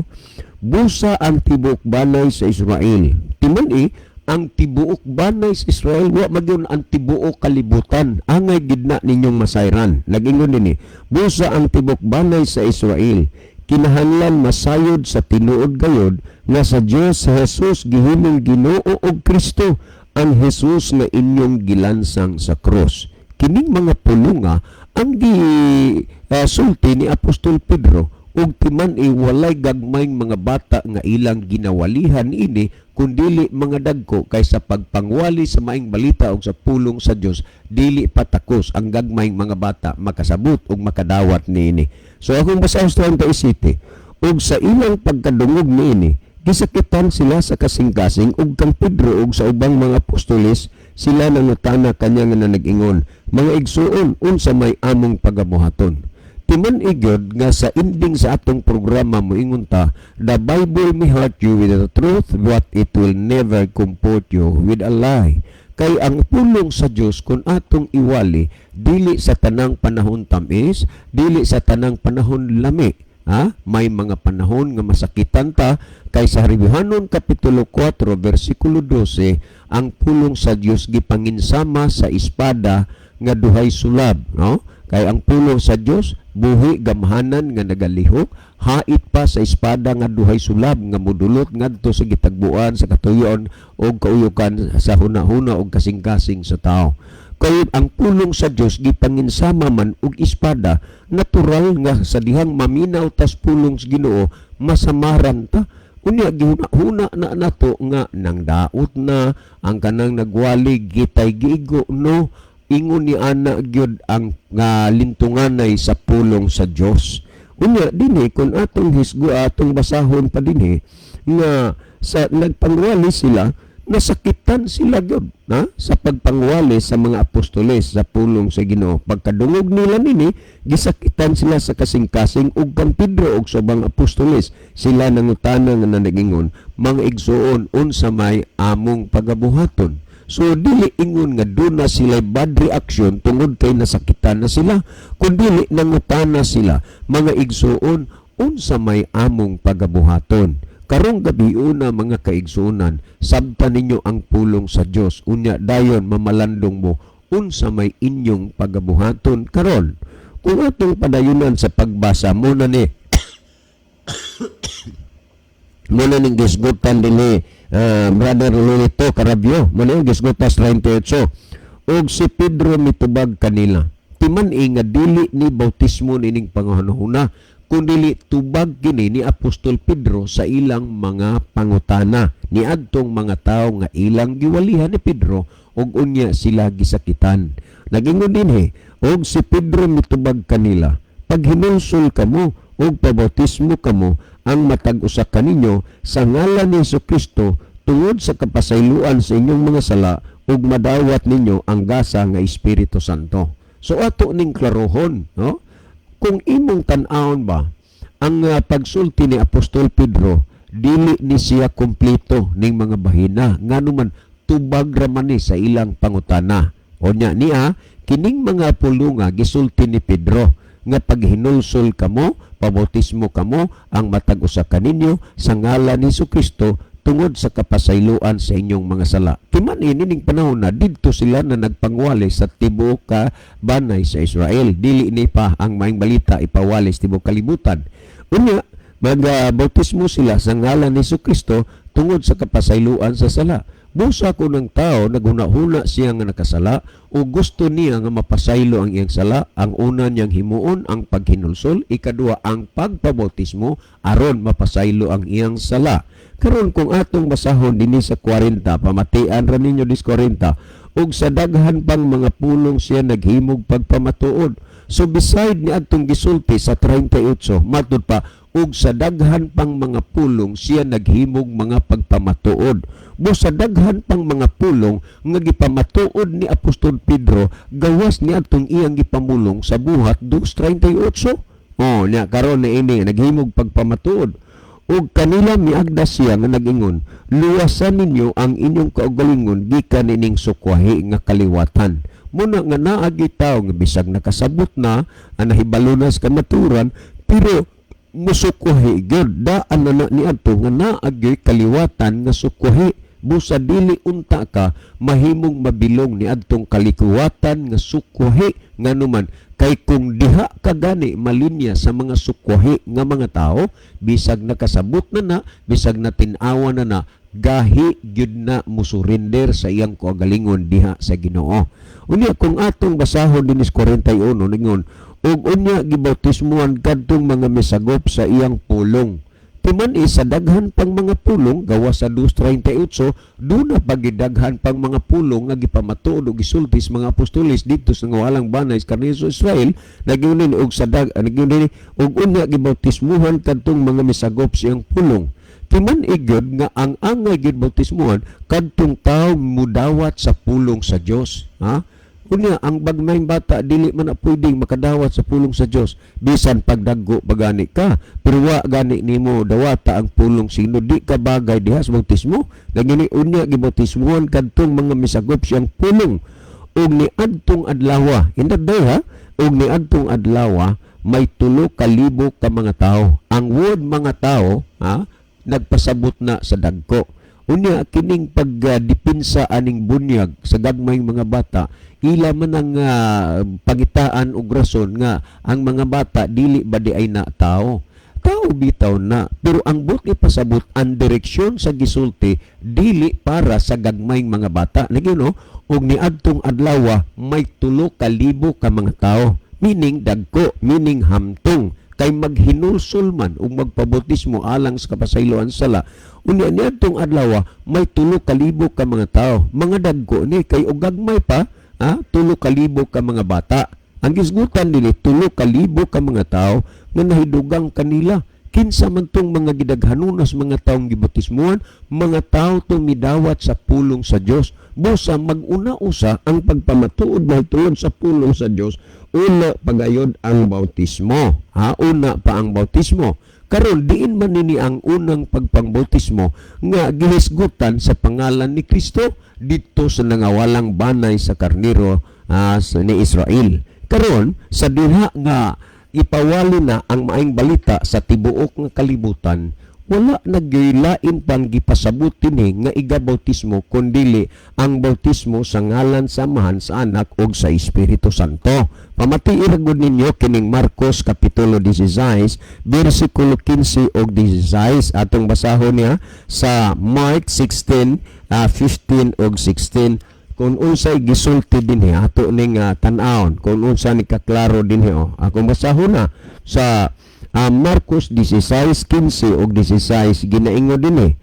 "Busa ang tibuok banay sa Israel." Timan-i, ang tibuok banay sa Israel, wa magyun ang tibuok kalibutan. Angay gid na ninyong masayran. Nagingon dinhi, "Busa ang tibuok banay sa Israel kinahanglan masayod sa tinuod gayod nga sa Dios sa Jesus gihimong Ginoo ug Kristo ang Jesus nga inyong gilansang sa krus." Kining mga pulunga ang gi sulti ni Apostol Pedro, ug timan-i walay gagmayng mga bata nga ilang ginawalihan ini kundili mga dagko, kay sa pagpangwali sa Maayong Balita ug sa pulong sa Dios, dili patakos ang gagmayng mga bata makasabot ug makadawat niini. So akong basahon sa 37, "Ug sa ilang pagkadungog niini, gisakitan sila sa kasing-kasing, ug kang Pedro ug sa ubang mga apostoles sila nangutana kanya nga nag-ingon, 'Mga igsuon, unsa may among pagabuhaton?'" Timan-i gyud nga sa ending sa atong programa moingon ta, the Bible may hurt you with the truth, but it will never comfort you with a lie. Kay ang pulong sa Dios, kung atong iwali, dili sa tanang panahon tamis, dili sa tanang panahon lami. Ha? May mga panahon nga masakitan ta, kay sa Hebreohanon kapitulo 4 bersikulo 12, ang pulong sa Dios gipanginsama sa espada nga duhay sulab, no? Kay ang pulong sa Dios buhi, gamhanan nga nagalihok, hait pa sa espada nga duhay sulab, nga mudulot ngadto sa gitagbuan sa katuyon og kauyukan sa hunahuna og kasing-kasing sa tao. Kay ang pulong sa Dios gipanginsama man og espada, natural nga sa dihang maminaw tas pulong sa Ginoo, masamaran ta. Unya gihuna-huna na nato nga nang daot na ang kanang nagwali gitay giigo, no? Ingon ni ana gyud ang nga lintunganay sa pulong sa Dios. Unya dinhi, kung atong hisgo, atong basahon pa dinhi nga sa nagpangwali sila, nasakitan sila gyud na sa pagpangwali sa mga apostoles sa pulong sa Ginoo. Pagkadungog nila nini, gisakitan sila sa kasing-kasing ug kang Pedro ug sa ubang apostoles sila nangutana nga nanagingon, "Mga igsuon, unsa may among pagabuhaton?" So dili ingon nga duna sila bad reaction tungod kay nasakitan na sila, kundi nangutana sila, "Mga igsuon, unsa may among pagabuhaton?" Karong gabi una, mga kaigsuonan, sabta ninyo ang pulong sa Dios. Unya dayon mamalandong mo unsa may inyong pagabuhaton karon. Kung atong padayunan sa pagbasa mo na ni muna ning gisgutan dinhi, Brother Lolito Carabio, mo na yung gisgutas 38. "Ug si Pedro mitubag kanila." Timan-i nga dili ni bautismo nining panghunahuna, kundili tubag kini ni Apostol Pedro sa ilang mga pangutana niadtong mga tawo nga ilang giwalihan ni Pedro ug unya sila gisakitan. Nagingon dinhi, "Og si Pedro mitubag kanila, paghinulsol kamo ug pabautismo kamo ang matag usa kaninyo sa ngalan ni Kristo tungod sa kapasayloan sa inyong mga sala, ug madawat ninyo ang gasa nga Espiritu Santo." So ato ning klarohon, no? Kung imong tan-awon ba ang pagsulti ni Apostol Pedro, dili ni siya kompleto ning mga bahina, ngano man tubag ra man ni sa ilang pangutana. Unya niya kining mga pulunga gisulti ni Pedro nga paghinulsol kamo, pabautismo kamo ang matag usa kaninyo sa ngalan ni Kristo tungod sa kapasayloan sa inyong mga sala. Timan ini ning panahon na didto sila na nagpangwali sa tibuok ka banay sa Israel. Dili ni pa ang maayong balita ipawali sa tibuok kalibutan. Unya magbautismo sila sa ngalan ni Kristo tungod sa kapasayloan sa sala. Busa ko ng tao naghuna-huna siya nga nakasala o gusto niya nga mapasaylo ang iyang sala, ang una niyang himuon ang paghinulsol, ikadua ang pagpabautismo aron mapasaylo ang iyang sala. Karon kung atong basahon dinhi sa 40, pamatian ra ninyo dis 40, "Ug sa daghan pang mga pulong siya naghimog pagpamatuod." So beside ni adtong gisulti sa 38, matud pa, "Ug sa daghan pang mga pulong siya naghimog mga pagpamatuod." Bo sa daghan pang mga pulong nga gipamatuod ni Apostol Pedro gawas ni adtong iyang gipamulong sa Buhat 2:38. Oh, nya karon na ini naghimog pagpamatuod. "Ug kanila miagda siya nga nag-ingon, luwasan ninyo ang inyong kaugalingon gikan nining sukwahi nga kaliwatan." Muna nga naagi tawo nga bisag nakasabot na, ang nahibalo na sa kamaturan, pero musukwahi gyud. Daan na na niadto nga naagi kaliwatan nga sukwahi. Busa dili unta ka mahimong mabilong ni adtong kalikuwatan nga sukwahi, nganuman kay kung diha ka gani malinya sa mga sukwahi nga mga tao, bisag nakasabot na na, bisag natin-awa na na, gahi gyud na musurrender sa iyang kaugalingon diha sa Ginoo. Unya kung atong basahon dinis 41, ningon, "Ug unya gibautismuhan kadtong mga misagop sa iyang pulong." Timan sa daghan pang mga pulong gawas sa 2:38, duna pagidaghan pang mga pulong nga gipamatuod og gisulti sa mga apostoles didto sa ngawalang banay sa karniso Israel. Nagyunin og sa dag nagyunin, "Ug unya gibautismuhan kadtong mga misagop sa iyang pulong." Timan gyud nga ang angay gyud bautismuhan kadtong tawo mudawat sa pulong sa Dios, ha? Unya ang bagmayng bata dili man na pwedeng makadawat sa pulong sa Dios, bisan pagdaggo pa gani ka, pero wa gani nimo dawata ang pulong sino, di ka bagay diha sa bautismo. Nagini, "Unya gibautismuhan kadtong mga misagop siyang pulong. Ug niadtong adlaw," in that day ha, "ug niadtong adlaw may 3,000 ka mga tao." Ang word mga tao ha, nagpasabot na sa dagko. Unya kining pagdipinsa aning bunyag sa gagmayng mga bata, ila man ang pagitaan og rason nga ang mga bata dili ba di ay na tao. Tao bitaw na, pero ang buot ipasabot, ang direksyon sa gisulti dili para sa gagmayng mga bata. Lagi, no? Ug niadtong adlaw may 3,000 ka mga tao. Meaning dagko, meaning hamtong, kay maghinulsol man ug magpabautismo alang sa kapasayloan sala. Unya niadtong adlaw may 3,000 ka mga tao. Mga dagko ni kay og gagmay pa, 3,000 ka mga bata. Ang gisgutan nila, 3,000 ka mga tao nga nahidugang kanila. Kinsa man tong mga gidaghanunas mga taong gibautismuhan? Mga tao tumidawat sa pulong sa Dios. Busa mag-una usa ang pagpamatuod mahitungod sa pulong sa Dios, una pagayod ang bautismo. Ha, una pa ang bautismo. Karon, diin man nini ang unang pagpangbautismo nga gihisgutan sa pangalan ni Kristo? Didto sa nangawalang banay sa karniro ni Israel. Karon, sa diha nga ipawali na ang maayong balita sa tibuok nga kalibutan, wala nagylain pang gipasabot dinhi nga igabautismo kundili ang bautismo sa ngalan sa Amahan, sa Anak ug sa Espiritu Santo. Pamatii ra gud ninyo kining Marcos kapitulo 16 bersikulo 15 ug 16. Atong basahon niya sa Mark 16, 15 ug 16, kung unsay gisulti dinhi. Ato ning tan-awon kung unsa ni kaklaro dinhi, oh. Akong basahon na sa Marcos 16:15 ug 16. Ginaingon dinhi,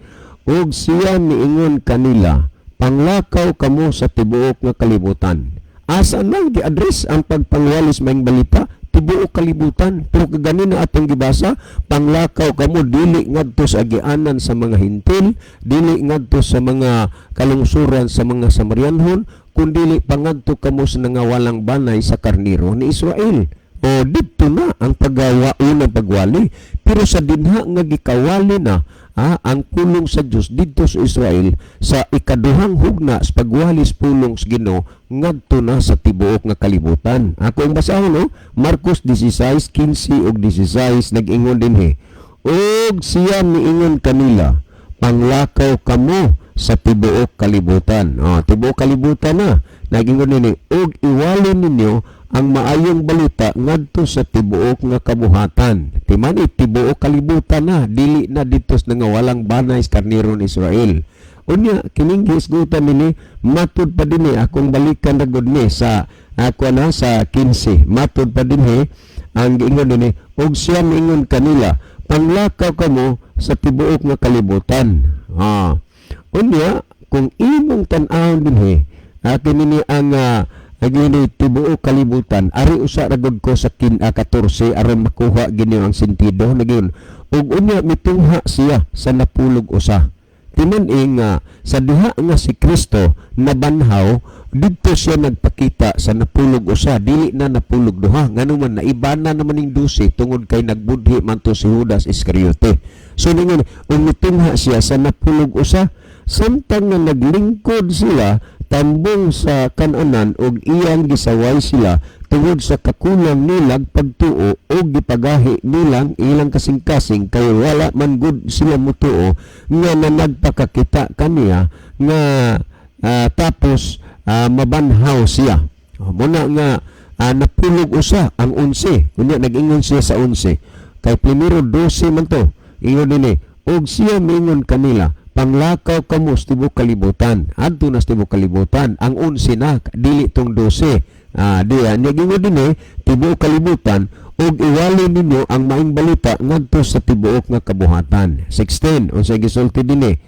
"Ug siya miingon kanila, 'Panglakaw kamo sa tibuok nga kalibutan.'" Asa nang gi-address ang pagpangwalis maayong balita? Tibuok kalibutan. Pero kaganina atong gibasa, panglakaw kamo dili ngadto sa agianan sa mga Hintil, dili ngadto sa mga kalungsuran sa mga Samarianhon, kundili pangadto kamo sa nangawalang banay sa karniro ni Israel. O didto na ang paggawa, unang pagwali. Pero sa dinha nga gikawali na ang pulong sa Dios didto sa Israel, sa ikaduhang hugna sa pagwali sa pulong sa Ginoo, ngadto na sa tibuok nga kalibutan. Ako ang basahon, no? Marcos 16:15 ug 16, nag-ingon dinhi, "Ug siya miingon kanila, 'Panglakaw kamo sa tibuok kalibutan.'" Oh, tibuok kalibutan na. Nag-ingon dinhi, "Ug iwali ninyo ang maayong balita ngadto sa tibuok nga kabuhatan." Timani tibuok kalibutan na, dili na didto sa nangawalang banay sa karnero ni Israel. Unya kining gihisgutan nini, matud pa dinhi, akong balikan ra gud ni sa ako na sa 15. Matud pa dinhi ang giingon dinhi, "Ug siya miingon kanila, 'Panglakaw kamo sa tibuok nga kalibutan.'" Unya kung imong tan-awon dinhi, kini ang agini tibuok kalibutan, ari usa ra gud ko sa 14 aron makuha gini ang sentido. Nagyun, "Ug unya mitungha siya sa 60." Timan-i nga sa diha nga si Kristo nabanhaw, didto siya nagpakita sa 61, dili na 62, ngano man naibana naman ning 12 tungod kay nagbudhi man to si Judas Iscariote. So ningon, ug mitungha siya sa 61 samtang nga naglingkod sila tambong sa kananan og iyang gisaway sila tungod sa kakulang nilang pagtuo og gipagahi nilang ilang kasing-kasing kay wala man gud sila mutuo nga na nagpakakita kaniya nga tapos mabanhaw siya. Oh, muna nga 61 ang 11. Kunya nag-ingon siya sa 11. Kay primero 12 man to. Ingon dinhi, "Ug siya mingon kanila, 'Panglakaw kamo sa tibuok kalibutan.'" Adto na sa tibuok kalibutan. Ang 11 na, dili tong 12. Di niya gingon dinhi, tibuok kalibutan, "ug iwali ninyo ang maayong balita ngadto sa tibuok nga kabuhatan." 16, unsay gisulti dinhi?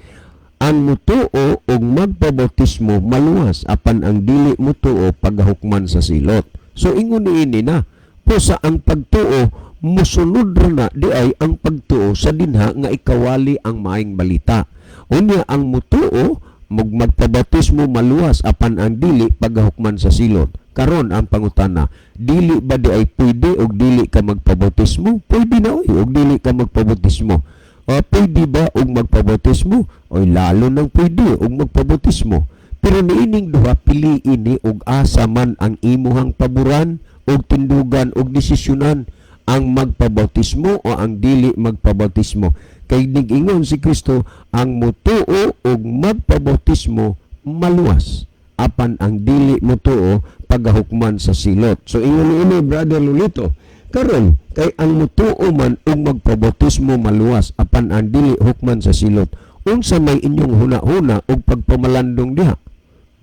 "Ang mutuo ug magpabautismo maluwas, apan ang dili mutuo pagahukman sa silot." So ingon niini na po sa ang pagtuo musunod ra na di ay ang pagtuo sa dinha nga ikawali ang maayong balita. Unya ang mutuo mug magpabautismo maluwas, apan ang dili pagahukman sa silot. Karon ang pangutana, dili ba di ay pwede og dili ka magpabautismo? Pwede na oy og dili ka magpabautismo. O pwede ba og magpabautismo? Oy, lalo nang pwede og magpabautismo. Pero niining duha, piliin ni og asa man ang imuhang paboran og tindugan og desisyonan, ang magpabautismo o ang dili magpabautismo. Kay nigingon si Kristo, ang mutuo ug magpabautismo maluwas, apan ang dili mutuo pagahukman sa silot. So ingon niini, Brother Lolito, karon kay ang mutuo man ug magpabautismo maluwas, apan ang dili hukman sa silot. Unsa may inyong huna-huna ug pagpamalandong diha?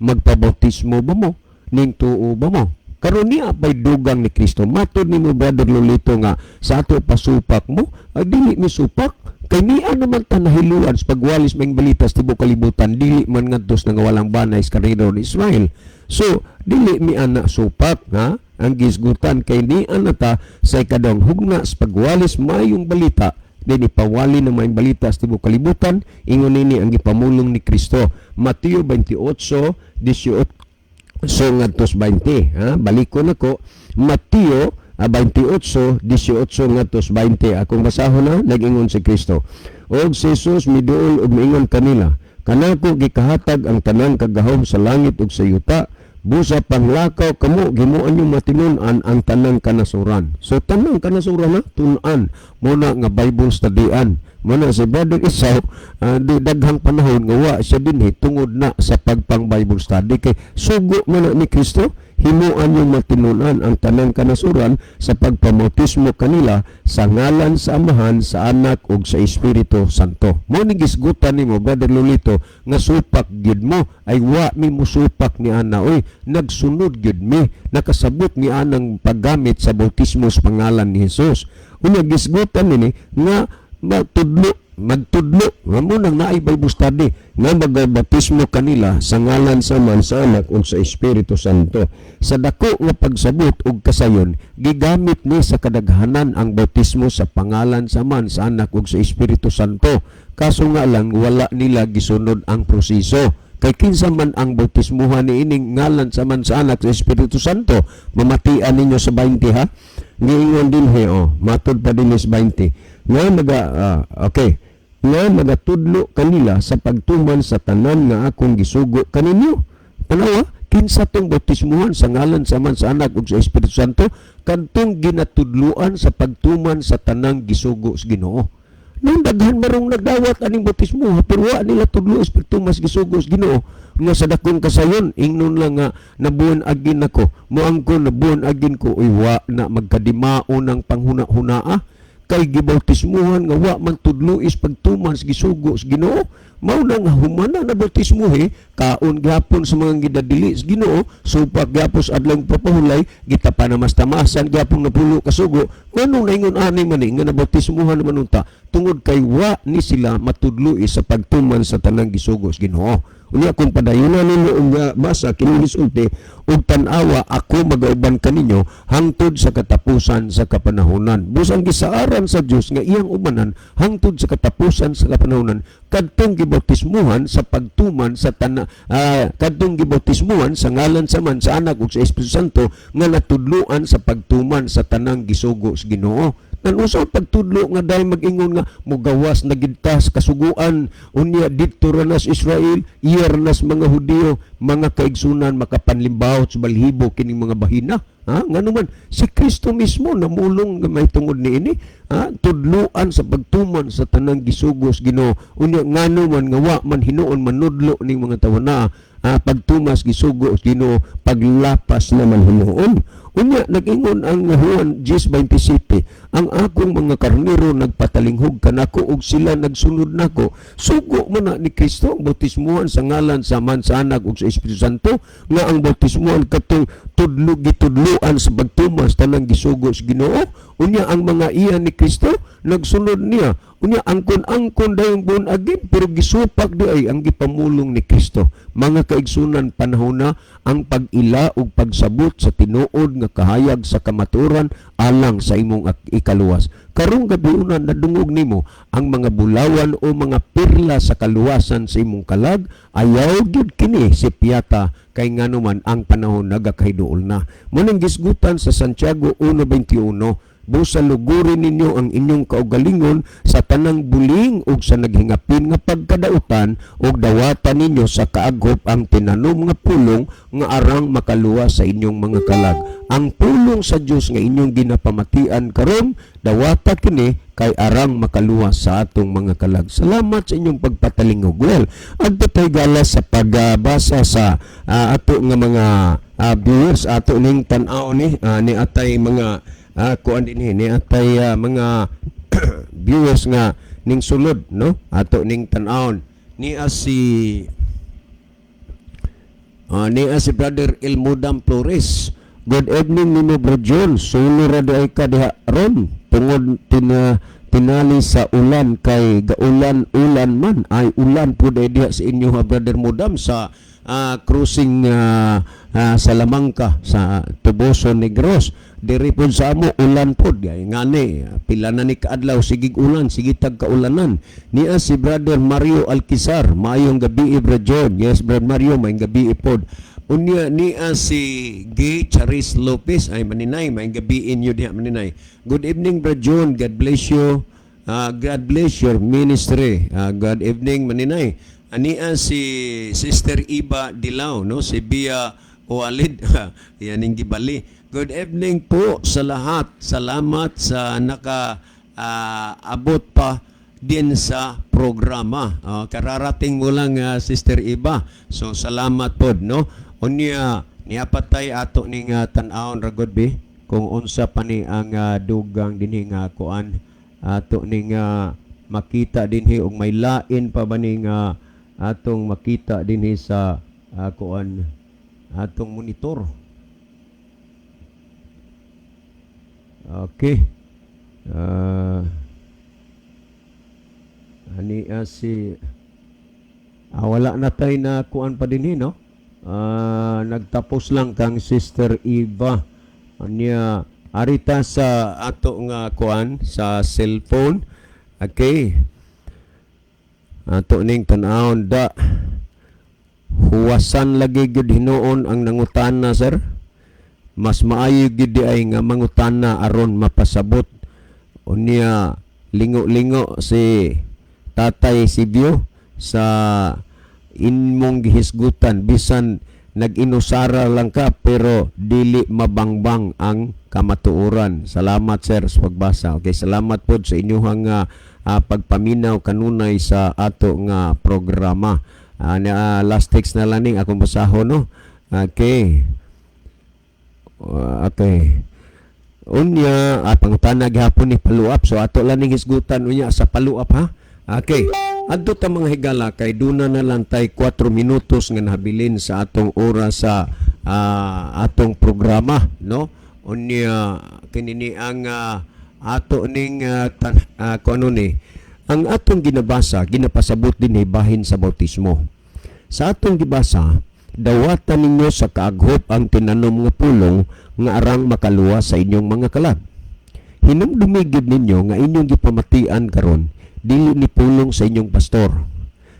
Magpabautismo ba mo? Ning tuo ba mo? Karon niya pay dugang ni Kristo. Matod nimo, Brother Lolito, nga sa ato pasupak mo, ay dili mi supak kay niya naman ta nahiluan sa pagwalis maayong balita sa tibuok kalibutan, dili man ngadto sa nangawalang banay sa karnero ni Israel. So dili mi ana supak, ha? Ang gisgutan kay niya na ta sa ikaduhang hugna sa pagwalis maayong balita, din ipawali ng maayong balita sa tibuok kalibutan. Ingon nini ang gipamulong ni Kristo, Mateo 28:18 so ngadtos 20, ha? Balikon nako, Mateo 28:18 ngadtos 20. Akong basahon na. Nag-ingon si Kristo, "Og si Jesus miduol ug miingon kanila, 'Kanako gikahatag ang tanang kagahom sa langit ug sa yuta. Busa panglakaw kamo, himuan yung matinun-an ang tanang kanasuran.'" So tanang kanasuran na tun-an mo na nga Bible studyan mo na si Brother Esau. Di daghang panahon nga wa siya dinhi tungod na sa pagpang Bible study, kay sugo man na ni Kristo, himuan yung matinunan ang tanang kanasuran sa pagpabautismo kanila sa ngalan sa Amahan, sa Anak ug sa Espiritu Santo. Mo ni gisgutan nimo, Brother Lolito, nga supak gyud mo, ay wa mi musupak ni ana oy. Nagsunod gyud mi, nakasabot ni anang paggamit sa bautismo sa pangalan ni Jesus. Unya gisgutan nini nga matudlo, magtudlo nga mo nang naay Bible study nga magbautismo kanila sa ngalan sa Amahan, sa Anak ug sa Espiritu Santo. Sa dako nga pagsabot ug kasayon, gigamit ni sa kadaghanan ang bautismo sa pangalan sa Amahan, sa Anak ug sa Espiritu Santo. Kaso nga lang wala nila gisunod ang proseso, kay kinsa man ang bautismuhan ni ining ngalan sa Amahan, sa Anak, sa Espiritu Santo? Mamatian ninyo sa 20, ha. Giingon din he, oh, matod pa din is 20 nga maga okay, nga magatudlo kanila sa pagtuman sa tanan nga akong gisugo kaninyo. Tanawa, kinsa tong bautismuhan sa ngalan sa Amahan, sa Anak ug sa Espiritu Santo? Kadtong ginatudluan sa pagtuman sa tanang gisugo sa Ginoo. Nung daghan marong nagdawat aning bautismo, pero wa nila tudlo sa pagtuman sa gisugo sa Ginoo. Nga sa dakong kasayon, ingnon lang nga na-born again ako, moangkon na-born again ko, uy, wa na magkadimao ng panghuna-hunaa kay gibautismuhan nga wa man tudlo is pagtuman sa gisugo sa Ginoo. Mao na nga humana na bautismuhe, kaon gyapon sa mga gidadili sa Ginoo, supak gyapon sa adlaw papahulay, gitapanamastamasan gyapon napulo ka sugo. Nganong naingon ani man ni nga nabautismuhan naman unta? Tungod kay wa ni sila matudlo sa pagtuman sa tanang gisugo sa Ginoo. Unya kung padayunan ninyo og basa kini gisulti, "Ug tan-awa, ako magauban kaninyo hangtod sa katapusan sa kapanahonan." Busang gisaaran sa Dios nga iyang ubanan hangtod sa katapusan sa kapanahonan kadtong gibautismuhan sa pagtuman sa tana kadtong gibautismuhan sa ngalan sa Amahan, sa Anak ug sa Espiritu Santo, nga natudloan sa pagtuman sa tanang gisugo sa Ginoo. Nan usa pagtudlo nga dahil mag-ingon nga mugawas na gid ta sa kasuguan, unya didto ra nas Israel, iya ra nas mga Hudiyo. Mga kaigsunan, makapanlimbawot sa balhibo kining mga bahina, ha? Ngano man si Kristo mismo namulong nga may tungod niini, ha? Tudloan sa pagtuman sa tanang gisugo sa Ginoo. Unya ngano man nga wa man hinuon manudlo ning mga tawo na, ha? Pagtumas gisugo sa Ginoo, paglapas naman hinuon. Unya nag-ingon ang Juan 10:27, "Ang akong mga karnero nagpatalinghog kanako ug sila nagsunod nako." Sugo man na ni Kristo ang bautismuhan sa ngalan sa Amahan, sa Anak ug sa Espiritu Santo, nga ang bautismuhan katong tudlo, gitudloan sa pagtuman sa tanang gisugo sa Ginoo. Unya ang mga iya ni Kristo nagsunod niya. Unya angkon-angkon dayong born again, pero gisupak di ay ang gipamulong ni Kristo. Mga kaigsunan, panahon na ang pag-ila ug pagsabot sa tinuod nga kahayag sa kamatuoran alang sa imong ikaluwas. Karong gabiuna nadungog nimo ang mga bulawan o mga perla sa kaluwasan sa imong kalag. Ayaw gyud kini si piyata, kay nganuman ang panahon nagakahiduol na. Mo nang gisgutan sa Santiago 1:21, "Busa luguri ninyo ang inyong kaugalingon sa tanang buling ug sa naghingapin nga pagkadautan, ug dawatan ninyo sa kaaghop ang tinanom nga pulong nga arang makaluwas sa inyong mga kalag." Ang pulong sa Dios nga inyong ginapamatian karon Dawata kini kay arang makaluwas sa atong mga kalag. Salamat sa inyong pagpatalingog. Well, adto tay gala sa pagbasa sa ato nga mga viewers, ato ning tan-aw ni ni atay mga kuan dinhi, ni atay mga viewers nga ning sulod, no? Ato ning tan-awon ni si niya si Brother Ilmudam Flores. "Good evening nimo, Bro John. Sulo ra di ay ka diha ron tungod tinali sa ulan kay gaulan-ulan man." Ay, ulan po diha sa inyo ha, Brother Mudam, sa crossing Salamangka sa Toboso, Negros. Diri pod sa amo ulan pod ay ngani pila na ni kaadlaw sigig ulan, sige tag kaulanan. Niya si Brother Mario Alquizar, "Maayong gabi, Bro John." Yes, Brother Mario, maayong gabi pod. Unya niya si Gay Charis Lopez, ay maninay, maayong gabi inyo diha, maninay. "Good evening, Bro John, God bless you. God bless your ministry." God evening, maninay. Ania si Sister Iba Dilao, no? Si Bia Oalid, yan ang gibali. "Good evening po sa lahat. Salamat sa naka abot pa din sa programa." Kararating mo lang, Sister Iba. So salamat pod, no? Unya niya patay ato ning tan-awon ra gud bi kung unsa pa ni ang dugang dinhi nga kuan ato ning makita dinhi og may lain pa ba ni nga atong makita dinhi sa kuan atong monitor. Okay. Ani si wala na tay na kuan pa dinhi, no? Nagtapos lang kang Sister Eva. Anya arita sa ato nga kuan sa cellphone. Okay. Ato ning tan-awon da. "Huwasan lagi gyud hinuon ang nangutana, sir. Mas maayo gyud di ay nga mangutana aron mapasabot." Unya lingo-lingo si Tatay Sibyo sa imong gihisgutan, bisan nag-inusara lang ka pero dili mabangbang ang kamatuoran. Salamat, sir, sa pagbasa. Okay, salamat pod sa inyong pagpaminaw kanunay sa ato nga programa. Last text na lang ning akong basahon, no. Okay. Okay. Unya, pangutana gihapon ni follow-up. So ato lang ning hisgutan unya sa follow-up ha. Okay. Adto ta, mga higala, kay duna na lang tay 4 minutos nga nahabilin sa atong oras sa atong programa, no? Unya kini ni ang ato ning kung ano ni ang atong ginabasa, ginapasabot dinhi bahin sa bautismo. Sa atong gibasa, dawatan ninyo sa kaaghop ang tinanom nga pulong nga arang makaluwas sa inyong mga kalag. Hinumdumi gyud ninyo nga inyong gipamatian karon dili ni pulong sa inyong pastor,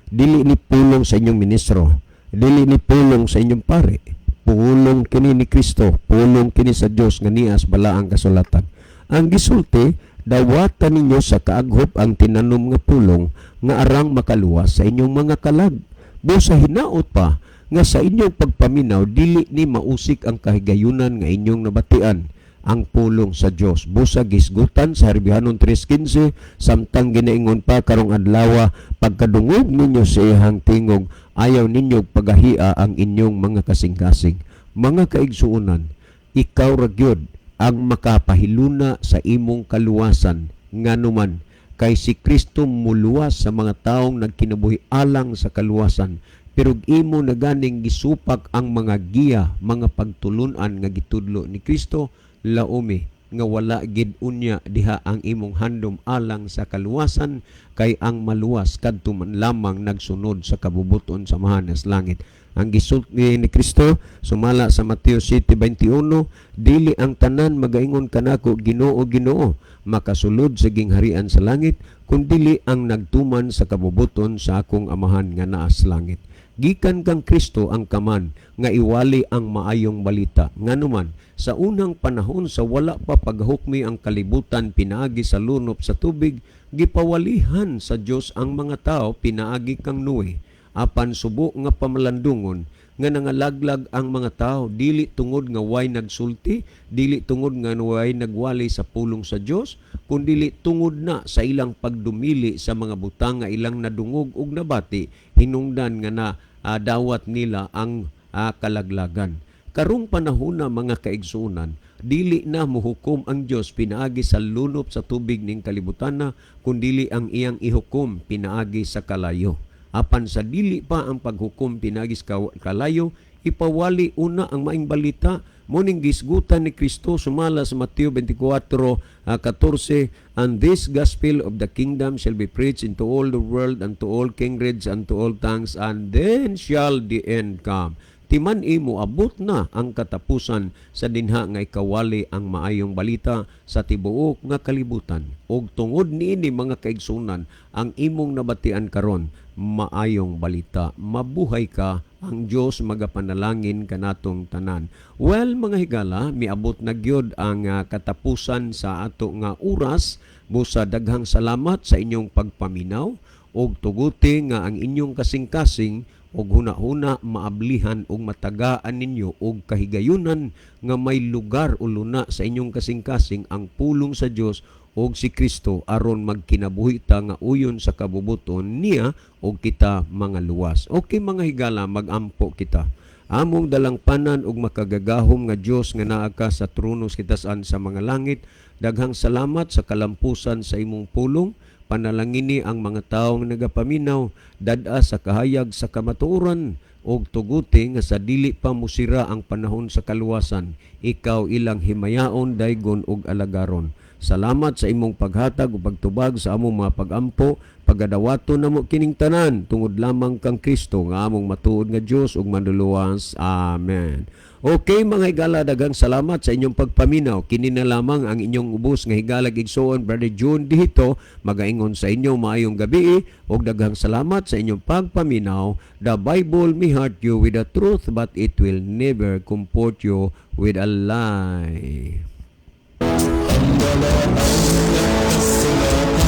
dili ni pulong sa inyong ministro, dili ni pulong sa inyong pare. Pulong kini ni Kristo, pulong kini sa Dios nga nias balaang kasulatan. Ang gisulti, dawatan ninyo sa kaaghop ang tinanom nga pulong nga arang makaluwas sa inyong mga kalag. Busa hinaot pa nga sa inyong pagpaminaw dili ni mausik ang kahigayunan nga inyong nabatian ang pulong sa Dios. Busa gisgutan sa Herbyanon 3:15, samtang ginaingon pa karong adlawa, pagkadungog ninyo sa iyang tingog, ayaw ninyo pagahia ang inyong mga kasing-kasing. Mga kaigsuonan, ikaw ra gyud ang makapahiluna sa imong kaluwasan, nganuman kay si Kristo muluwas sa mga taong nagkinabuhi alang sa kaluwasan, pero imo na ganing gisupak ang mga giya, mga pagtulunan nga gitudlo ni Kristo, laumi nga wala gid unya diha ang imong handom alang sa kaluwasan, kay ang maluwas kadto man lamang nagsunod sa kabubuton sa Amahan sa langit. Ang gisulti ni Kristo sumala sa Mateo 7:21, "Dili ang tanan magaingon kanako, 'Ginoo, Ginoo,' makasulod sa gingharian sa langit, kundili ang nagtuman sa kabubuton sa akong Amahan nga naa sa langit." Gikan kang Kristo ang kaman nga iwali ang maayong balita. Nganuman, sa unang panahon sa wala pa paghukmi ang kalibutan pinaagi sa lunop sa tubig, gipawalihan sa Dios ang mga tao pinaagi kang Noe. Apan subo nga pamalandungon Nga nangalaglag ang mga tao dili tungod nga way nagsulti, dili tungod nga way nagwali sa pulong sa Dios, kundili tungod na sa ilang pagdumili sa mga butang nga ilang nadungog ug nabati, hinungdan nga na dawat nila ang kalaglagan. Karong panahona, mga kaigsuonan, dili na muhukom ang Dios pinaagi sa lunop sa tubig ning kalibutan na, kundili ang iyang ihukom pinaagi sa kalayo. Apan sa dili pa ang paghukom pinaagi sa kalayo, ipawali una ang maayong balita. Mao ning gisgutan ni Kristo sumala sa Mateo 24:14, "And this gospel of the kingdom shall be preached into all the world and to all kindreds and to all tongues, and then shall the end come." Timan-i moabot na ang katapusan sa dinha nga ikawali ang maayong balita sa tibuok nga kalibutan. Ug tungod niini, mga kaigsunan, ang imong nabatian karon maayong balita. Mabuhay ka, ang Dios magapanalangin kanatong tanan. Well, mga higala, miabot na gyud ang katapusan sa ato nga oras. Busa daghang salamat sa inyong pagpaminaw ug tuguti nga ang inyong kasing-kasing ug huna-huna maablihan ug matagaan ninyo og kahigayunan nga may lugar o luna sa inyong kasing-kasing ang pulong sa Dios ug si Kristo aron magkinabuhi ta nga uyon sa kabubuton niya ug kita mga luwas. Okay, mga higala, magampo kita. Among dalangpanan ug makagagahom nga Dios nga naa ka sa trono sa kitasan sa mga langit, daghang salamat sa kalampusan sa imong pulong. Panalangini ang mga taong nagapaminaw, dad-a sa kahayag sa kamatuoran ug tuguti nga sa dili pa musira ang panahon sa kaluwasan, ikaw ilang himayaon, daygon ug alagaron. Salamat sa imong paghatag ug pagtubag sa among mga pagampo. Pagadawaton namo kining tanan tungod lamang kang Kristo nga among matuod nga Dios ug manluluwas. Amen. Okay, mga higala, daghang salamat sa inyong pagpaminaw. Kini na lamang ang inyong ubos nga higalag igsoon, Brother June dito, magaingon sa inyo maayong gabi ug daghang salamat sa inyong pagpaminaw. The Bible may hurt you with the truth, but it will never comfort you with a lie. Ang balaan nga kasulatan.